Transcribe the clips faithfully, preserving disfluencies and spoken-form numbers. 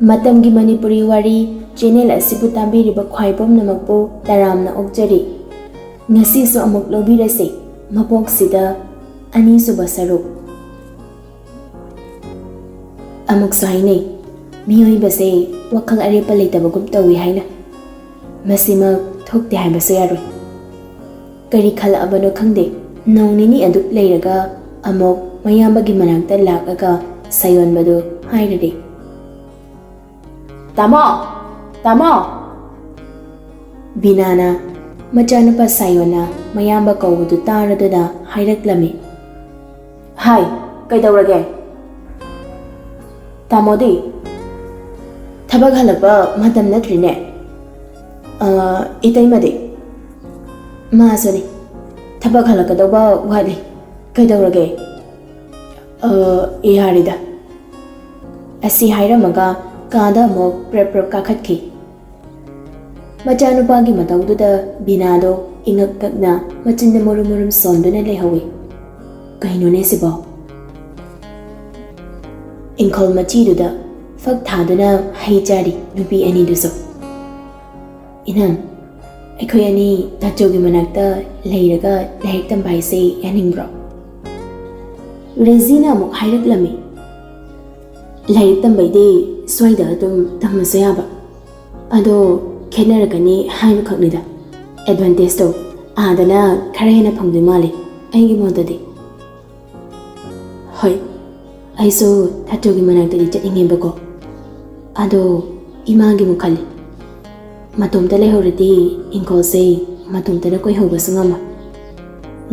ꯃꯇꯝꯒꯤ ꯃꯅꯤꯄꯨꯔꯤ ꯋꯥꯔꯤ ꯆꯦꯅꯦꯜ ꯑꯁꯤꯕꯨ ꯇꯥꯕꯤꯔꯤꯕ ꯈ꯭ꯋꯥꯏ ꯄꯨꯝꯅꯃꯛꯄꯨ ꯇꯔꯥꯝꯅ ꯑꯣꯛꯆꯔꯤ꯫ ꯉꯁꯤꯁꯨ ꯑꯃꯨꯛ ꯂꯧꯕꯤꯔꯁꯤ, ꯃꯄꯣꯛꯁꯤꯗ ꯑꯅꯤꯁꯨꯕ ꯁꯔꯨꯛ꯫ ꯑꯃꯨꯛꯁꯨ ꯍꯥꯏꯅꯩ, ꯃꯤꯑꯣꯏꯕꯁꯦ ꯋꯥꯈꯜ ꯑꯔꯦꯞꯄ ꯂꯩꯇꯕꯒꯨꯝ ꯇꯧꯏ ꯍꯥꯏꯅ꯫ ꯃꯁꯤꯃꯛ ꯊꯣꯛꯇꯦ ꯍꯥꯏꯕꯁꯨ ꯌꯥꯔꯣꯏ꯫ ꯀꯔꯤ ꯈꯜꯂꯛꯑꯕꯅꯣ ꯈꯪꯗꯦ, ꯅꯣꯡ ꯅꯤꯅꯤ ꯑꯗꯨꯛ ꯂꯩꯔꯒ ꯑꯃꯨꯛ ꯃꯌꯥꯝꯕꯒꯤ ꯃꯅꯥꯛꯇ ꯂꯥꯛꯂꯒ ꯁꯥꯌꯣꯟꯕꯗꯨ ꯍꯥꯏꯔꯔꯦ꯫ "ꯇꯥꯃꯣ! ꯇꯥꯃꯣ!" ꯕꯤꯅꯥꯅ ꯃꯆꯥꯅꯨꯄꯥ ꯁꯥꯌꯣꯟꯅ ꯃꯌꯥꯝꯕ ꯀꯧꯕꯗꯨ ꯇꯥꯔꯗꯨꯅ ꯍꯥꯏꯔꯛꯂꯝꯃꯤ꯫ "ꯍꯥꯏ, ꯀꯩꯗꯧꯔꯒꯦ? ꯇꯥꯃꯣꯗꯤ? ꯊꯕꯛ ꯍꯜꯂꯛꯄ ꯃꯇꯝ ꯅꯠꯇ꯭ꯔꯤꯅꯦ꯫ ꯑ, ꯏꯇꯩꯃꯗꯤ?" "ꯃꯥꯁꯨꯅꯤ꯫ ꯊꯕꯛ ꯍꯜꯂꯛꯀꯗꯧꯕ ꯋꯥꯠꯂꯤ꯫ ꯀꯩꯗꯧꯔꯒꯦ?" "ꯑ, ꯌꯥꯔꯦꯗ꯫" ꯑꯁꯤ ꯍꯥꯏꯔꯝꯃꯒ ꯀꯥꯗ ꯑꯃꯨꯛ ꯄ꯭ꯔꯞ ꯄ꯭ꯔꯞ ꯀꯥꯈꯠꯈꯤ꯫ ꯃꯆꯥꯅꯨꯄꯥꯒꯤ ꯃꯇꯧꯗꯨꯗ ꯕꯤꯅꯥꯗꯣ ꯏꯉꯛ ꯉꯛꯅ ꯃꯆꯤꯟꯗ ꯃꯨꯔꯨꯝ ꯃꯨꯔꯨꯝ ꯁꯣꯟꯗꯨꯅ ꯂꯩꯍꯧꯏ꯫ ꯀꯩꯅꯣꯅꯦ ꯁꯤꯕꯣ? ꯏꯪꯈꯣꯜ ꯃꯆꯤꯗꯨꯗ ꯐꯛ ꯊꯥꯗꯨꯅ ꯍꯩ ꯆꯥꯔꯤ ꯅꯨꯄꯤ ꯑꯅꯤꯗꯨꯁꯨ꯫ "ꯏꯅꯝ, ꯑꯩꯈꯣꯏ ꯑꯅꯤ ꯇꯥꯆꯧꯒꯤ ꯃꯅꯥꯛꯇ ꯂꯩꯔꯒ ꯂꯥꯏꯔꯤꯛ ꯇꯝꯕ ꯍꯥꯏꯁꯦ ꯌꯥꯅꯤꯡꯕ꯭ꯔꯣ?" ꯔꯦꯖꯤꯅ ꯑꯃꯨꯛ ꯍꯥꯏꯔꯛꯂꯝꯃꯤ꯫ "ꯂꯥꯏꯔꯤꯛ ꯇꯝꯕꯩꯗꯤ ꯁ꯭ꯋꯥꯏꯗ ꯑꯗꯨꯝ ꯇꯝꯃꯁꯨ ꯌꯥꯕ꯫ ꯑꯗꯣ ꯈꯦꯠꯅꯔꯛꯀꯅꯤ ꯍꯥꯏꯕꯈꯛꯅꯤꯗ꯫ ꯑꯦꯗꯚꯥꯟꯇꯦꯖꯇꯣ ꯑꯥꯗꯅ ꯈꯔ ꯍꯦꯟꯅ ꯐꯪꯗꯣꯏ ꯃꯥꯜꯂꯤ ꯑꯩꯒꯤ ꯃꯣꯠꯇꯗꯤ꯫" "ꯍꯣꯏ, ꯑꯩꯁꯨ ꯇꯥꯆꯧꯒꯤ ꯃꯅꯥꯛꯇꯗꯤ ꯆꯠꯅꯤꯡꯉꯦꯕꯀꯣ꯫ ꯑꯗꯣ ꯏꯃꯥꯒꯤ ꯑꯃꯨꯛ ꯈꯜꯂꯤ꯫ ꯃꯇꯣꯝꯇ ꯂꯩꯍꯧꯔꯗꯤ ꯏꯪꯈꯣꯜꯁꯦ ꯃꯇꯣꯝꯇꯅ ꯀꯣꯏꯍꯧꯕꯁꯨ ꯉꯝꯃꯣꯏ꯫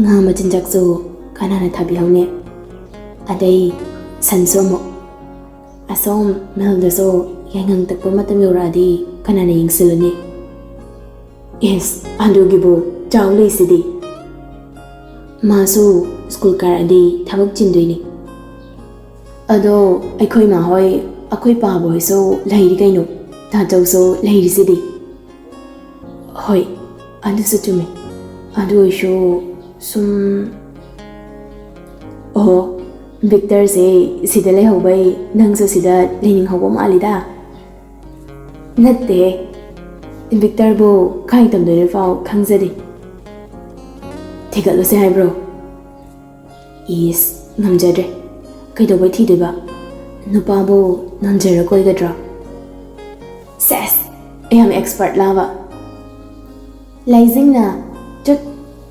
ꯉꯥ ꯃꯆꯤꯟꯖꯥꯛꯁꯨ ꯀꯅꯥꯅ ꯊꯥꯕꯤꯍꯧꯅꯤ? ꯑꯗꯩ ꯁꯟꯁꯨ ꯑꯃꯨꯛ꯫ ꯑꯁꯣꯝ ꯃꯤꯜꯗꯁꯨ ꯌꯥꯏꯉꯪ ꯇꯛꯄ ꯃꯇꯝ ꯌꯧꯔꯛꯑꯗꯤ ꯀꯅꯥꯅ ꯌꯦꯡꯁꯤꯜꯂꯨꯅꯤ?" "ꯏꯁ, ꯑꯗꯨꯒꯤꯕꯨ ꯆꯥꯎ ꯂꯩꯁꯤꯗꯤ꯫ ꯃꯥꯁꯨ ꯁ꯭ꯀꯨꯜ ꯀꯥꯔꯛꯑꯗꯤ ꯊꯕꯛ ꯆꯤꯟꯗꯣꯏꯅꯤ꯫" "ꯑꯗꯣ ꯑꯩꯈꯣꯏ ꯃꯥ ꯍꯣꯏ, ꯑꯩꯈꯣꯏ ꯄꯥꯕ ꯍꯣꯏꯁꯨ ꯂꯩꯔꯤ ꯀꯩꯅꯣ, ꯇꯥꯆꯧꯁꯨ ꯂꯩꯔꯤꯁꯤꯗꯤ꯫" "ꯍꯣꯏ, ꯑꯗꯨꯁꯨ ꯆꯨꯝꯃꯤ꯫ ꯑꯗꯨ ꯑꯣꯏꯁꯨ ꯁꯨꯝ꯫ ꯑꯣ, ꯚꯤꯛꯇꯔꯁꯦ ꯁꯤꯗ ꯂꯩꯍꯧꯕꯩ ꯅꯪꯁꯨ ꯁꯤꯗ ꯂꯩꯅꯤꯡꯍꯧꯕ ꯃꯥꯜꯂꯤꯗ꯫ ꯅꯠꯇꯦ, ꯚꯤꯛꯇꯔꯕꯨ ꯀꯥꯏ ꯇꯝꯗꯣꯏꯅꯣ ꯐꯥꯎ ꯈꯪꯖꯗꯦ꯫ ꯊꯤꯒꯠꯂꯨꯁꯦ ꯍꯥꯏꯕ꯭ꯔꯣ? ꯏꯁ, ꯉꯝꯖꯗ꯭ꯔꯦ꯫ ꯀꯩꯗꯧꯕꯩ ꯊꯤꯗꯣꯏꯕ? ꯅꯨꯄꯥꯕꯨ ꯅꯣꯟꯖꯔ ꯀꯣꯏꯒꯗ꯭ꯔꯣ? ꯁꯦꯁ! ꯑꯩ ꯌꯥꯝ expert ꯂꯥꯕ? ꯂꯥꯏꯖꯤꯡꯅ ꯆꯠ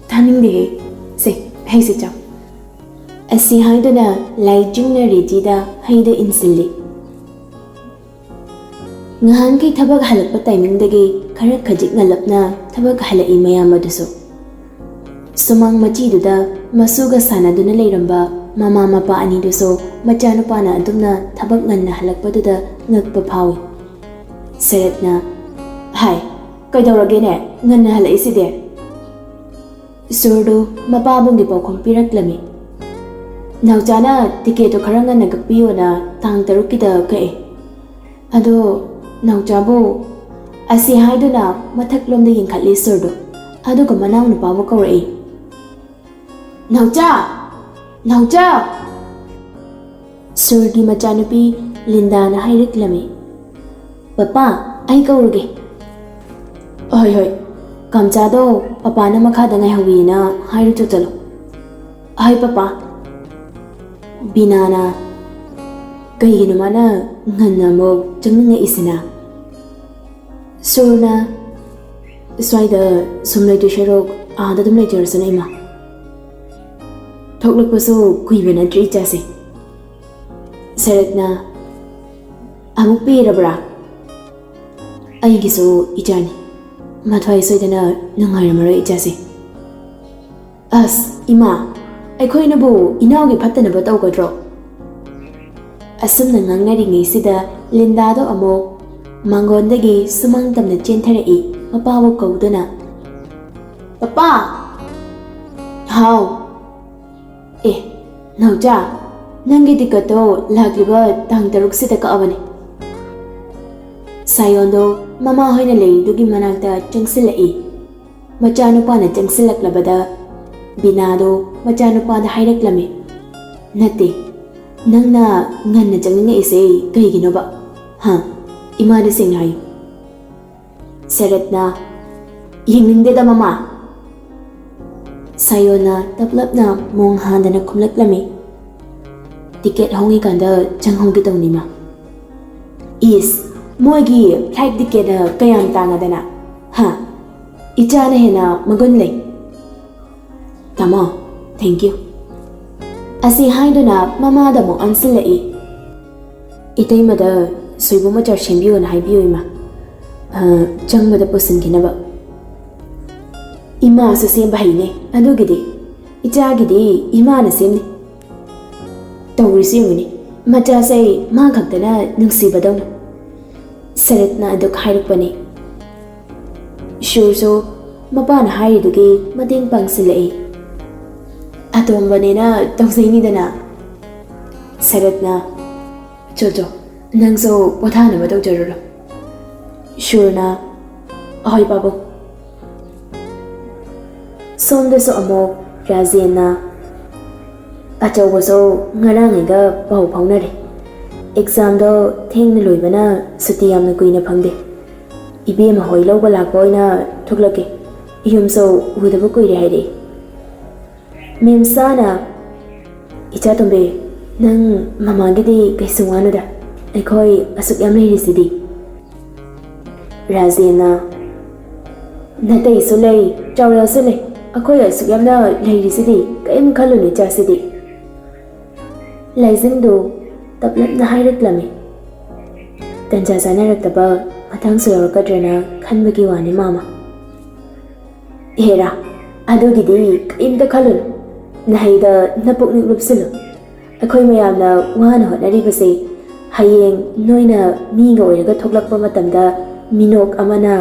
ꯊꯥꯅꯤꯡꯗꯦꯍꯦ꯫ ꯁꯦ, ꯍꯩꯁꯦ ꯆꯥꯎ꯫ ꯑꯁꯤ ꯍꯥꯏꯗꯨꯅ ꯂꯥꯏꯖꯤꯡꯅ ꯔꯦꯗꯤꯗ ꯍꯩꯗ ꯏꯟꯁꯤꯜꯂꯤ꯫ ꯉꯍꯥꯟꯈꯩ ꯊꯕꯛ ꯍꯜꯂꯛꯄ timingꯗꯒꯤ ꯈꯔ ꯈꯖꯤꯛ ꯉꯜꯂꯞꯅ ꯊꯕꯛ ꯍꯜꯂꯛꯏ ꯃꯌꯥꯝ ꯑꯗꯨꯁꯨ꯫ ꯁꯨꯃꯥꯡ ꯃꯆꯤꯗꯨꯗ ꯃꯁꯨꯒ ꯁꯥꯟꯅꯗꯨꯅ ꯂꯩꯔꯝꯕ ꯃꯃꯥ ꯃꯄꯥ ꯑꯅꯤꯗꯨꯁꯨ ꯃꯆꯥꯅꯨꯄꯥꯅ ꯑꯗꯨꯝꯅ ꯊꯕꯛ ꯉꯟꯅ ꯍꯜꯂꯛꯄꯗꯨꯗ ꯉꯛꯄ ꯐꯥꯎꯏ꯫ ꯁꯔꯠꯅ, "ꯍꯥꯏ, ꯀꯩꯗꯧꯔꯒꯦꯅꯦ? ꯉꯟꯅ ꯍꯜꯂꯛꯏꯁꯤꯗꯤ?" ꯁꯨꯔꯗꯨ ꯃꯄꯥꯕꯨꯡꯒꯤ ꯄꯥꯎꯈꯨꯝ ꯄꯤꯔꯛꯂꯝꯃꯤ꯫ "ꯅꯥꯎꯆꯥꯅ ꯇꯤꯀꯦꯠꯇꯨ ꯈꯔ ꯉꯟꯅ ꯀꯛꯄꯤꯌꯣꯅ ꯇꯥꯡ ꯇꯔꯨꯛꯀꯤꯗ ꯀꯛꯑꯦ꯫ ꯑꯗꯣ ꯅꯥꯎꯆꯥꯕꯨ" ꯑꯁꯤ ꯍꯥꯏꯗꯨꯅ ꯃꯊꯛꯂꯣꯝꯗ ꯌꯦꯡꯈꯠꯂꯤ ꯁꯨꯔꯗꯨ꯫ ꯑꯗꯨꯒ ꯃꯅꯥꯎ ꯅꯨꯄꯥꯕꯨ ꯀꯧꯔꯛꯏ꯫ "ꯅꯥꯎꯆꯥ! ꯅꯥꯎꯆꯥ!" ꯁꯨꯔꯒꯤ ꯃꯆꯥꯅꯨꯄꯤ ꯂꯤꯟꯗꯥꯅ ꯍꯥꯏꯔꯛꯂꯝꯃꯤ꯫ "ꯄꯄꯥ, ꯑꯩ ꯀꯧꯔꯨꯒꯦ꯫" "ꯍꯣꯏ, ꯍꯣꯏ꯫ ꯀꯥꯝꯆꯥꯗꯣ ꯄꯄꯥꯅ ꯃꯈꯥꯗ ꯉꯥꯏꯍꯧꯋꯤꯅ ꯍꯥꯏꯔꯨꯆꯣ ꯆꯠꯂꯣ꯫" "ꯍꯣꯏ, ꯄꯄꯥ꯫" ꯕꯤꯅꯥꯅ, "ꯀꯩꯒꯤꯅꯣ ꯃꯥꯅ ꯉꯟꯅ ꯑꯃꯨꯛ ꯆꯪꯅꯤꯡꯉꯛꯏꯁꯤꯅ?" ꯁꯨꯔꯅ, "ꯁ꯭ꯋꯥꯏꯗ ꯁꯨꯝ ꯂꯩꯗꯣꯏ ꯁꯔꯨꯛ ꯑꯥꯗ ꯑꯗꯨꯝ ꯂꯩꯖꯔꯁꯅꯨ, ꯏꯃꯥ꯫ ꯊꯣꯛꯂꯛꯄꯁꯨ ꯀꯨꯏꯕ ꯅꯠꯇ꯭ꯔꯤ ꯏꯆꯥꯁꯦ꯫" ꯁꯔꯠꯅ, "ꯑꯃꯨꯛ ꯄꯤꯔꯕ꯭ꯔꯥ? ꯑꯩꯒꯤꯁꯨ ꯏꯆꯥꯅꯤ꯫ ꯃꯊ꯭ꯋꯥꯏ ꯁꯣꯏꯗꯅ ꯅꯨꯡꯉꯥꯏꯔꯝꯃꯔꯣꯏ ꯏꯆꯥꯁꯦ꯫" "ꯑꯁ, ꯏꯃꯥ, ꯑꯩꯈꯣꯏꯅꯕꯨ ꯏꯅꯥꯎꯒꯤ ꯐꯠꯇꯅꯕ ꯇꯧꯒꯗ꯭ꯔꯣ?" ꯑꯁꯨꯝꯅ ꯉꯥꯡꯅꯔꯤꯉꯩꯁꯤꯗ ꯂꯤꯟꯗꯥꯗꯣ ꯑꯃꯨꯛ ꯃꯥꯡꯒꯣꯟꯗꯒꯤ ꯁꯨꯃꯥꯡ ꯇꯝꯅ ꯆꯦꯟꯊꯔꯛꯏ, ꯃꯄꯥꯕꯨ ꯀꯧꯗꯨꯅ꯫ "ꯄꯄꯥ!" "ꯍꯥꯎ?" "ꯑꯦ, ꯅꯥꯎꯆꯥ, ꯅꯪꯒꯤ ꯇꯤꯀꯠꯇꯣ ꯂꯥꯛꯂꯤꯕ ꯇꯥꯡ ꯇꯔꯨꯛꯁꯤꯗ ꯀꯛꯑꯕꯅꯤ꯫" ꯁꯥꯌꯣꯟꯗꯣ ꯃꯃꯥ ꯍꯣꯏꯅ ꯂꯩꯔꯤꯗꯨꯒꯤ ꯃꯅꯥꯛꯇ ꯆꯪꯁꯤꯜꯂꯛꯏ꯫ ꯃꯆꯥꯅꯨꯄꯥꯅ ꯆꯪꯁꯤꯜꯂꯛꯂꯕꯗ ꯕꯤꯅꯥꯗꯣ ꯃꯆꯥꯅꯨꯄꯥꯗ ꯍꯥꯏꯔꯛꯂꯝꯃꯤ, "ꯅꯠꯇꯦ, ꯅꯪꯅ ꯉꯟꯅ ꯆꯪꯅꯤꯡꯉꯛꯏꯁꯦ ꯀꯩꯒꯤꯅꯣꯕ? ꯍꯥ? ꯏꯃꯥꯗ ꯁꯦꯡꯅ ꯍꯥꯏꯌꯨ꯫ ꯁꯔꯠꯅ, "ꯌꯦꯡꯅꯤꯡꯗꯦꯗ, ꯃꯃꯥ!" ꯁꯥꯌꯣꯅ ꯇꯞꯂꯞꯅ ꯃꯣꯡ ꯍꯥꯟꯗꯅ ꯈꯨꯝꯂꯛꯂꯝꯃꯤ꯫ "ꯇꯤꯀꯦꯠ ꯍꯣꯡꯉꯤꯀꯥꯟꯗ ꯆꯪꯍꯧꯒꯦ ꯇꯧꯅꯤꯃ꯫" "ꯏꯁ, ꯃꯣꯏꯒꯤ ꯐ꯭ꯂꯥꯏꯠ ꯇꯤꯀꯦꯠꯅ ꯀꯌꯥꯝ ꯇꯥꯡꯉꯗꯅ? ꯍꯥ? ꯏꯆꯥꯅ ꯍꯦꯟꯅ ꯃꯒꯨꯟ ꯂꯩ꯫" "ꯇꯥꯃꯣ, thank you꯫" ꯑꯁꯤ ꯍꯥꯏꯗꯨꯅ ꯃꯃꯥꯗ ꯑꯃꯨꯛ ꯑꯣꯟꯁꯤꯜꯂꯛꯏ꯫ "ꯏꯇꯩꯃꯗ ꯁꯣꯏꯕꯨꯝ ꯑꯆꯥꯔ ꯁꯦꯝꯕꯤꯌꯣꯅ ꯍꯥꯏꯕꯤꯌꯨ, ꯏꯃꯥ꯫ ꯑ, ꯆꯪꯕꯗ ꯄꯨꯁꯤꯟꯈꯤꯅꯕ꯫" "ꯏꯃꯥꯁꯨ ꯁꯦꯝꯕ ꯍꯩꯅꯦ, ꯑꯗꯨꯒꯤꯗꯤ꯫ ꯏꯆꯥꯒꯤꯗꯤ ꯏꯃꯥꯅ ꯁꯦꯝꯅꯤ꯫ ꯇꯧꯔꯤꯁꯤ ꯌꯦꯡꯉꯨꯅꯦ, ꯃꯆꯥꯁꯦ ꯃꯥ ꯈꯛꯇꯅ ꯅꯨꯡꯁꯤꯕꯗꯧꯅ꯫" ꯁꯔꯠꯅ ꯑꯗꯨꯛ ꯍꯥꯏꯔꯛꯄꯅꯤ꯫ ꯁꯨꯔꯁꯨ ꯃꯄꯥꯅ ꯍꯥꯏꯔꯤꯗꯨꯒꯤ ꯃꯇꯦꯡ ꯄꯥꯡꯁꯤꯜꯂꯛꯏ꯫ "ꯑꯇꯣꯝꯕꯅꯤꯅ ꯇꯧꯖꯩꯅꯤꯗꯅ꯫" ꯁꯔꯠꯅ, "ꯆꯣ ꯆꯣ, ꯅꯪꯁꯨ ꯄꯣꯊꯥꯅꯕ ꯇꯧꯖꯔꯨꯔꯣ꯫" ꯁꯨꯔꯅ, "ꯑꯍꯣꯏ ꯄꯥꯕꯨꯡ꯫" ꯁꯣꯝꯗꯁꯨ ꯑꯃꯨꯛ ꯔꯥꯖꯦꯟꯅ, "ꯑꯆꯧꯕꯁꯨ ꯉꯔꯥꯡꯉꯩꯒ ꯄꯥꯎ ꯐꯥꯎꯅꯔꯦ꯫ ꯑꯦꯛꯖꯥꯝꯗꯣ ꯊꯦꯡꯅ ꯂꯣꯏꯕꯅ ꯁꯨꯇꯤ ꯌꯥꯝꯅ ꯀꯨꯏꯅ ꯐꯪꯗꯦ꯫ ꯏꯕꯦꯝꯃ ꯍꯣꯏ ꯂꯧꯕ ꯂꯥꯛꯄ ꯑꯣꯏꯅ ꯊꯣꯛꯂꯛꯀꯦ꯫ ꯌꯨꯝꯁꯨ ꯎꯗꯕ ꯀꯨꯏꯔꯦ ꯍꯥꯏꯔꯛꯏ꯫" ꯃꯦꯝꯆꯥꯅ, "ꯏꯆꯥ ꯇꯣꯝꯕꯤ, ꯅꯪ ꯃꯃꯥꯒꯤꯗꯤ ꯀꯩꯁꯨ ꯋꯥꯅꯨꯗ, ꯑꯩꯈꯣꯏ ꯑꯁꯨꯛ ꯌꯥꯝ ꯂꯩꯔꯤꯁꯤꯗꯤ꯫" ꯔꯥꯖꯦꯟꯅ, "ꯅꯥꯇꯩꯁꯨ ꯂꯩ, ꯆꯥꯎꯔꯦꯜꯁꯨ ꯂꯩ, ꯑꯩꯈꯣꯏ ꯑꯁꯨꯛ ꯌꯥꯝꯅ ꯂꯩꯔꯤꯁꯤꯗꯤ, ꯀꯔꯤꯝ ꯈꯜꯂꯨꯅꯨ ꯏꯆꯥꯁꯤꯗꯤ꯫" ꯂꯥꯏꯖꯤꯡꯗꯨ ꯇꯞꯂꯞꯅ ꯍꯥꯏꯔꯛꯂꯝꯃꯤ꯫ ꯇꯟꯖꯥ ꯆꯥꯅꯔꯛꯇꯕ ꯃꯇꯥꯡꯁꯨ ꯌꯥꯎꯔꯛꯀꯗ꯭ꯔꯅ ꯈꯟꯕꯒꯤ ꯋꯥꯅꯤ, ꯃꯥꯃ꯫ "ꯍꯦꯔꯥ, ꯑꯗꯨꯒꯤꯗꯤ ꯀꯔꯤꯝꯇ ꯈꯜꯂꯨꯅꯨ꯫ ꯅꯍꯩꯗ ꯅꯄꯨꯛꯅꯤꯡ ꯂꯨꯞꯁꯤꯜꯂꯨ꯫ ꯑꯩꯈꯣꯏ ꯃꯌꯥꯝꯅ ꯋꯥꯅ ꯍꯣꯠꯅꯔꯤꯕꯁꯦ ꯍꯌꯦꯡ ꯅꯣꯏꯅ ꯃꯤꯒ ꯑꯣꯏꯔꯒ ꯊꯣꯛꯂꯛꯄ ꯃꯇꯝꯗ ꯃꯤꯅꯣꯛ ꯑꯃꯅ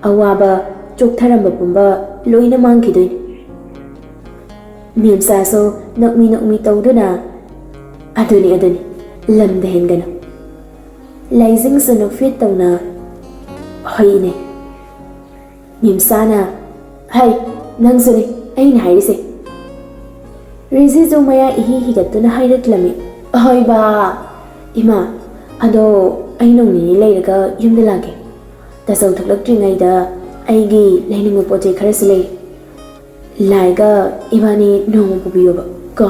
ꯑꯋꯥꯕ, ꯆꯣꯛꯊꯔꯝꯕ ꯄꯨꯝꯕ ꯂꯣꯏꯅ ꯃꯥꯡꯈꯤꯗꯣꯏꯅꯤ꯫" ꯃꯦꯝꯆꯥꯁꯨ ꯅꯣꯛꯃꯤ ꯅꯣꯛꯃꯤ ꯇꯧꯗꯨꯅ, "ꯑꯗꯨꯅꯤ, ꯑꯗꯨꯅꯤ, ꯂꯝꯗ ꯍꯦꯟꯒꯅꯨ꯫" ꯂꯥꯏꯖꯤꯡꯁꯨ ꯅꯣꯛꯐꯦꯠ ꯇꯧꯅ, "ꯍꯣꯏ ꯏꯅꯦ꯫" ꯃꯦꯝꯆꯥꯅ, "ꯍꯩ, ꯅꯪꯁꯨꯅꯤ ꯑꯩꯅ ꯍꯥꯏꯔꯤꯁꯦ꯫" ꯔꯤꯖꯤꯖꯨ ꯃꯌꯥ ꯏꯍꯤ ꯍꯤꯒꯠꯇꯨꯅ ꯍꯥꯏꯔꯛꯂꯝꯃꯤ, "ꯑꯍꯣꯏꯕ, ꯏꯃꯥ, ꯑꯗꯣ ꯑꯩ ꯅꯣꯡ ꯅꯤꯅꯤ ꯂꯩꯔꯒ ꯌꯨꯝꯗ ꯂꯥꯛꯀꯦ꯫ ꯇꯥꯆꯧ ꯊꯣꯛꯂꯛꯇ꯭ꯔꯤꯉꯩꯗ ꯑꯩꯒꯤ ꯂꯩꯅꯤꯡꯕ ꯄꯣꯠ ꯆꯩ ꯈꯔꯁꯨ ꯂꯩ꯫ ꯂꯥꯏꯒ ꯏꯕꯥꯅꯤ ꯅꯣꯡꯃ ꯄꯨꯕꯤꯌꯣꯕ ꯀꯣ꯫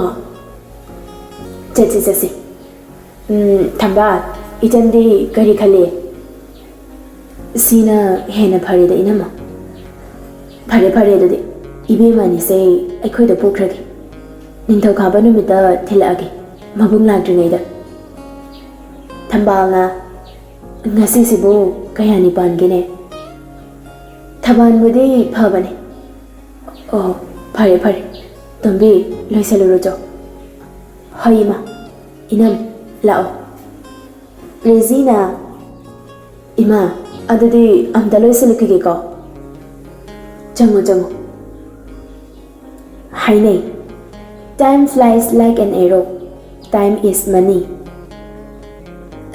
ꯆꯠꯁꯤ ꯆꯠꯁꯤ꯫ ꯎꯝ, ꯊꯝꯕꯥꯜ, ꯏꯆꯟꯗꯤ ꯀꯔꯤ ꯈꯜꯂꯤ? ꯁꯤꯅ ꯍꯦꯟꯅ ꯐꯔꯦꯗ, ꯏꯅꯝꯃ꯫ ꯐꯔꯦ ꯐꯔꯦ, ꯑꯗꯨꯗꯤ ꯏꯕꯦꯝꯃ ꯑꯅꯤꯁꯦ ꯑꯩꯈꯣꯏꯗ ꯄꯨꯈ꯭ꯔꯒꯦ꯫ ꯅꯤꯡꯊꯧꯀꯥꯕ ꯅꯨꯃꯤꯠꯇ ꯊꯤꯜꯂꯛꯑꯒꯦ, ꯃꯕꯨꯡ ꯂꯥꯛꯇ꯭ꯔꯤꯉꯩꯗ꯫ ꯊꯝꯕꯥꯜꯅ, ꯉꯁꯤꯁꯤꯕꯨ ꯀꯌꯥꯅꯤ ꯄꯥꯟꯒꯦꯅꯦ? ꯊꯕꯥꯜꯕꯨꯗꯤ ꯐꯕꯅꯦ꯫ ꯑꯣ, ꯐꯔꯦ ꯐꯔꯦ꯫ ꯇꯣꯝꯕꯤ, ꯂꯣꯏꯁꯜꯂꯨꯔꯣ ꯆꯣ꯫ ꯍꯣꯏ ꯏꯃꯥ꯫ ꯏꯅꯝ, ꯂꯥꯛꯑꯣ꯫ ꯔꯦꯖꯤꯅ, ꯏꯃꯥ, ꯑꯗꯨꯗꯤ ꯑꯝꯇ ꯂꯣꯏꯁꯤꯜꯂꯨꯈꯤꯒꯦꯀꯣ꯫ ꯆꯪꯉꯣ, ꯆꯪꯉꯣ꯫ ꯍꯥꯏꯅꯩ, "Time flies like an arrow, time is money."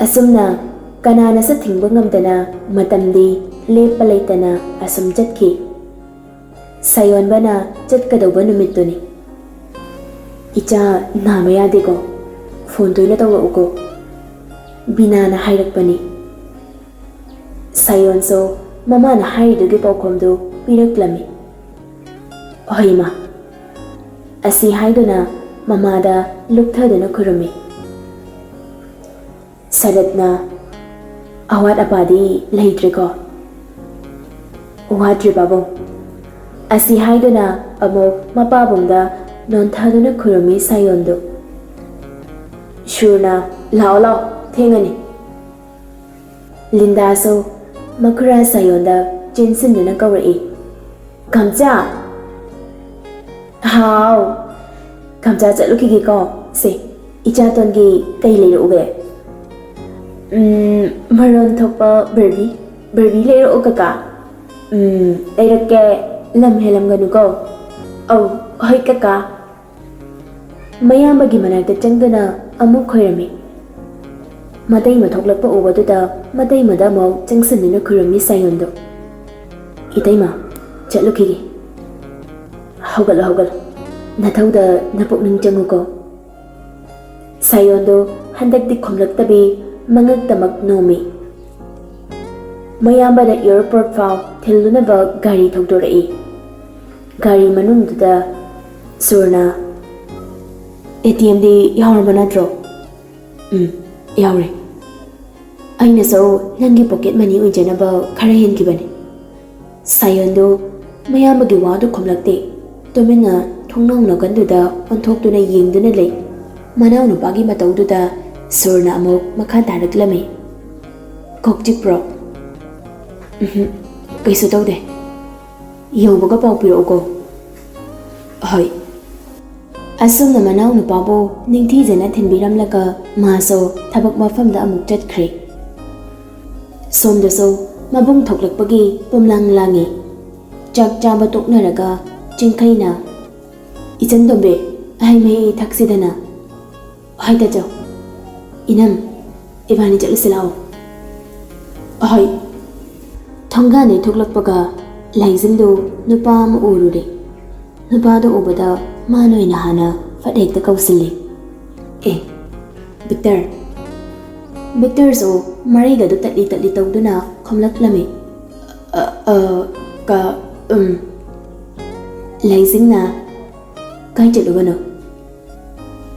ꯑꯁꯨꯝꯅ ꯀꯅꯥꯅꯁꯨ ꯊꯤꯡꯕ ꯉꯝꯗꯅ ꯃꯇꯝꯗꯤ ꯂꯦꯞꯄ ꯂꯩꯇꯅ ꯑꯁꯨꯝ ꯆꯠꯈꯤ꯫ ꯁꯥꯌꯣꯟꯕꯅ ꯆꯠꯀꯗꯧꯕ ꯅꯨꯃꯤꯠꯇꯨꯅꯤ꯫ "ꯏꯆꯥ ꯅꯥꯕ ꯌꯥꯗꯦꯀꯣ, ꯐꯣꯟ ꯇꯣꯏꯅ ꯇꯧꯔꯛꯎꯀꯣ", ꯕꯤꯅꯥꯅ ꯍꯥꯏꯔꯛꯄꯅꯤ꯫ ꯁꯥꯌꯣꯟꯁꯨ ꯃꯃꯥꯅ ꯍꯥꯏꯔꯤꯗꯨꯒꯤ ꯄꯥꯎꯈꯨꯝꯗꯨ ꯄꯤꯔꯛꯂꯝꯃꯤ꯫ "ꯍꯣꯏ ꯏꯃꯥ", ꯑꯁꯤ ꯍꯥꯏꯗꯨꯅ ꯃꯃꯥꯗ ꯂꯨꯞꯊꯗꯨꯅ ꯈꯨꯔꯨꯝꯃꯤ꯫ ꯁꯔꯠꯅ, "ꯑꯋꯥꯠ ꯑꯄꯥꯗꯤ ꯂꯩꯇ꯭ꯔꯦꯀꯣ?" "ꯋꯥꯠꯇ꯭ꯔꯦ ꯄꯥꯕꯨꯡ", ꯑꯁꯤ ꯍꯥꯏꯗꯨꯅ ꯑꯃꯨꯛ ꯃꯄꯥꯕꯨꯡꯗ ꯅꯣꯟꯊꯗꯨꯅ ꯈꯨꯔꯨꯝꯃꯤ ꯁꯥꯌꯣꯟꯗꯨ꯫ ꯁꯨꯔꯅ, "ꯂꯥꯛꯑꯣ ꯂꯥꯛꯑꯣ, ꯊꯦꯡꯉꯅꯤ"꯫ ꯂꯤꯟꯗꯥꯁꯨ ꯃꯈꯨꯔꯥ ꯁꯥꯌꯣꯟꯗ ꯆꯦꯟꯁꯤꯟꯗꯨꯅ ꯀꯧꯔꯛꯏ, "ꯀꯝꯆꯥ!" "ꯍꯥꯎ!" "ꯀꯝꯆꯥ, ꯆꯠꯂꯨꯈꯤꯒꯦꯀꯣ꯫ ꯁꯦ, ꯏꯆꯥꯇꯣꯟꯒꯤ ꯀꯩ ꯂꯩꯔꯛꯎꯒꯦ?" "ꯎꯝ, ꯃꯔꯣꯟ ꯊꯣꯛꯄ ꯕꯔꯕꯤ, ꯕꯔꯕꯤ ꯂꯩꯔꯛꯑꯣ ꯀꯀꯥ?" "ꯎꯝ, ꯂꯩꯔꯛꯀꯦ, ꯂꯝ ꯍꯦꯜꯂꯝꯒꯅꯨꯀꯣ꯫" "ꯑꯧ, ꯍꯣꯏ ꯀꯀꯥ꯫" ꯃꯌꯥꯝꯕꯒꯤ ꯃꯅꯥꯛꯇ ꯆꯪꯗꯨꯅ ꯑꯃꯨꯛ ꯈꯣꯏꯔꯝꯃꯤ꯫ ꯃꯇꯩꯃ ꯊꯣꯛꯂꯛꯄ ꯎꯕꯗꯨꯗ ꯃꯇꯩꯃꯗ ꯑꯃꯨꯛ ꯆꯪꯁꯤꯟꯗꯨꯅ ꯈꯨꯔꯨꯝꯃꯤ ꯁꯥꯌꯣꯟꯗꯨ꯫ "ꯏꯇꯩꯃ, ꯆꯠꯂꯨꯈꯤꯒꯦ꯫ ꯍꯧꯒꯠꯂꯣ, ꯍꯧꯒꯠꯂꯣ꯫ ꯅꯊꯧꯗ ꯅꯄꯨꯛꯅꯤꯡ ꯆꯪꯉꯨꯀꯣ꯫" ꯁꯥꯌꯣꯟꯗꯨ ꯍꯟꯗꯛꯇꯤ ꯈꯨꯝꯂꯛꯇꯕꯤ ꯃꯉꯛꯇꯃꯛ ꯅꯣꯝꯃꯤ꯫ ꯃꯌꯥꯝꯕꯗ ꯑꯦꯌꯔꯄꯣꯔꯠ ꯐꯥꯎ ꯊꯤꯜꯂꯨꯅꯕ ꯒꯥꯔꯤ ꯊꯧꯗꯣꯔꯛꯏ꯫ ꯒꯥꯔꯤ ꯃꯅꯨꯡꯗꯨꯗ ꯁꯨꯔꯅ, "ꯑꯦ ꯇꯤ ꯑꯦꯝꯗꯤ ꯌꯥꯎꯔꯕ ꯅꯠꯇ꯭ꯔꯣ?" "ꯎꯝ, ꯌꯥꯎꯔꯦ꯫ ꯑꯩꯅꯁꯨ ꯅꯪꯒꯤ ꯄꯣꯀꯦꯠ ꯃꯅꯤ ꯑꯣꯏꯖꯅꯕ ꯈꯔ ꯍꯦꯟꯈꯤꯕꯅꯤ꯫" ꯁꯥꯌꯣꯟꯗꯨ ꯃꯌꯥꯝꯕꯒꯤ ꯋꯥꯗꯨ ꯈꯨꯝꯂꯛꯇꯦ꯫ ꯇꯨꯃꯤꯟꯅ ꯊꯣꯡꯅꯥꯎ ꯅꯥꯀꯟꯗꯨꯗ ꯑꯣꯟꯊꯣꯛꯇꯨꯅ ꯌꯦꯡꯗꯨꯅ ꯂꯩ꯫ ꯃꯅꯥꯎꯅꯨꯄꯥꯒꯤ ꯃꯇꯧꯗꯨꯗ ꯁꯨꯔꯅ ꯑꯃꯨꯛ ꯃꯈꯥ ꯇꯥꯔꯛꯂꯝꯃꯤ, "ꯀꯣꯛ ꯆꯤꯛꯄ꯭ꯔꯣ?" "ꯎꯝꯍꯨꯝ, ꯀꯩꯁꯨ ꯇꯧꯗꯦ꯫ ꯌꯧꯕꯒ ꯄꯥꯎ ꯄꯤꯔꯛꯎꯀꯣ꯫" "ꯍꯣꯏ꯫" ꯑꯁꯨꯝꯅ ꯃꯅꯥꯎꯅꯨꯄꯥꯕꯨ ꯅꯤꯡꯊꯤꯖꯅ ꯊꯤꯟꯕꯤꯔꯝꯂꯒ ꯃꯥꯁꯨ ꯊꯕꯛ ꯃꯐꯝꯗ ꯑꯃꯨꯛ ꯆꯠꯈ꯭ꯔꯦ꯫ ꯁꯣꯝꯗꯁꯨ ꯃꯕꯨꯡ ꯊꯣꯛꯂꯛꯄꯒꯤ ꯄꯨꯝꯂꯥꯡ ꯂꯥꯡꯉꯤ꯫ ꯆꯥꯛ ꯆꯥꯕ ꯇꯣꯛꯅꯔꯒ ꯆꯤꯡꯈꯩꯅ, "ꯏꯆꯟ ꯇꯣꯝꯕꯤ, ꯑꯍꯩ ꯃꯍꯤ ꯊꯛꯁꯤꯗꯅ꯫" "ꯍꯣꯏ ꯇꯥꯆꯧ꯫" "ꯏꯅꯝ, ꯏꯕꯥꯅꯤ ꯆꯠꯂꯨꯁꯤ ꯂꯥꯛꯑꯣ꯫" "ꯍꯣꯏ꯫" ꯊꯣꯡꯒꯥꯟꯗꯩ ꯊꯣꯛꯂꯛꯄꯒ ꯂꯥꯏꯖꯤꯡꯗꯨ ꯅꯨꯄꯥ ꯑꯃ ꯎꯔꯨꯔꯦ꯫ ꯅꯨꯄꯥꯗꯨ ꯎꯕꯗ ꯃꯥꯅ ꯑꯣꯏꯅ ꯍꯥꯟꯅ ꯐꯠ ꯍꯦꯛꯇ ꯀꯧꯁꯤꯜꯂꯤ, "ꯑꯦ, ꯚꯤꯛꯇꯔ꯫" ꯚꯤꯛꯇꯔꯁꯨ ꯃꯔꯩꯒꯗꯨ ꯇꯠꯂꯤ ꯇꯠꯂꯤ ꯇꯧꯗꯨꯅ ꯈꯨꯝꯂꯛꯂꯝꯃꯤ, "ꯑ, ꯑ, ꯀ, ꯎꯝ꯫" ꯂꯥꯏꯖꯤꯡꯅ, "ꯀꯥꯏ ꯆꯠꯂꯨꯕꯅꯣ?"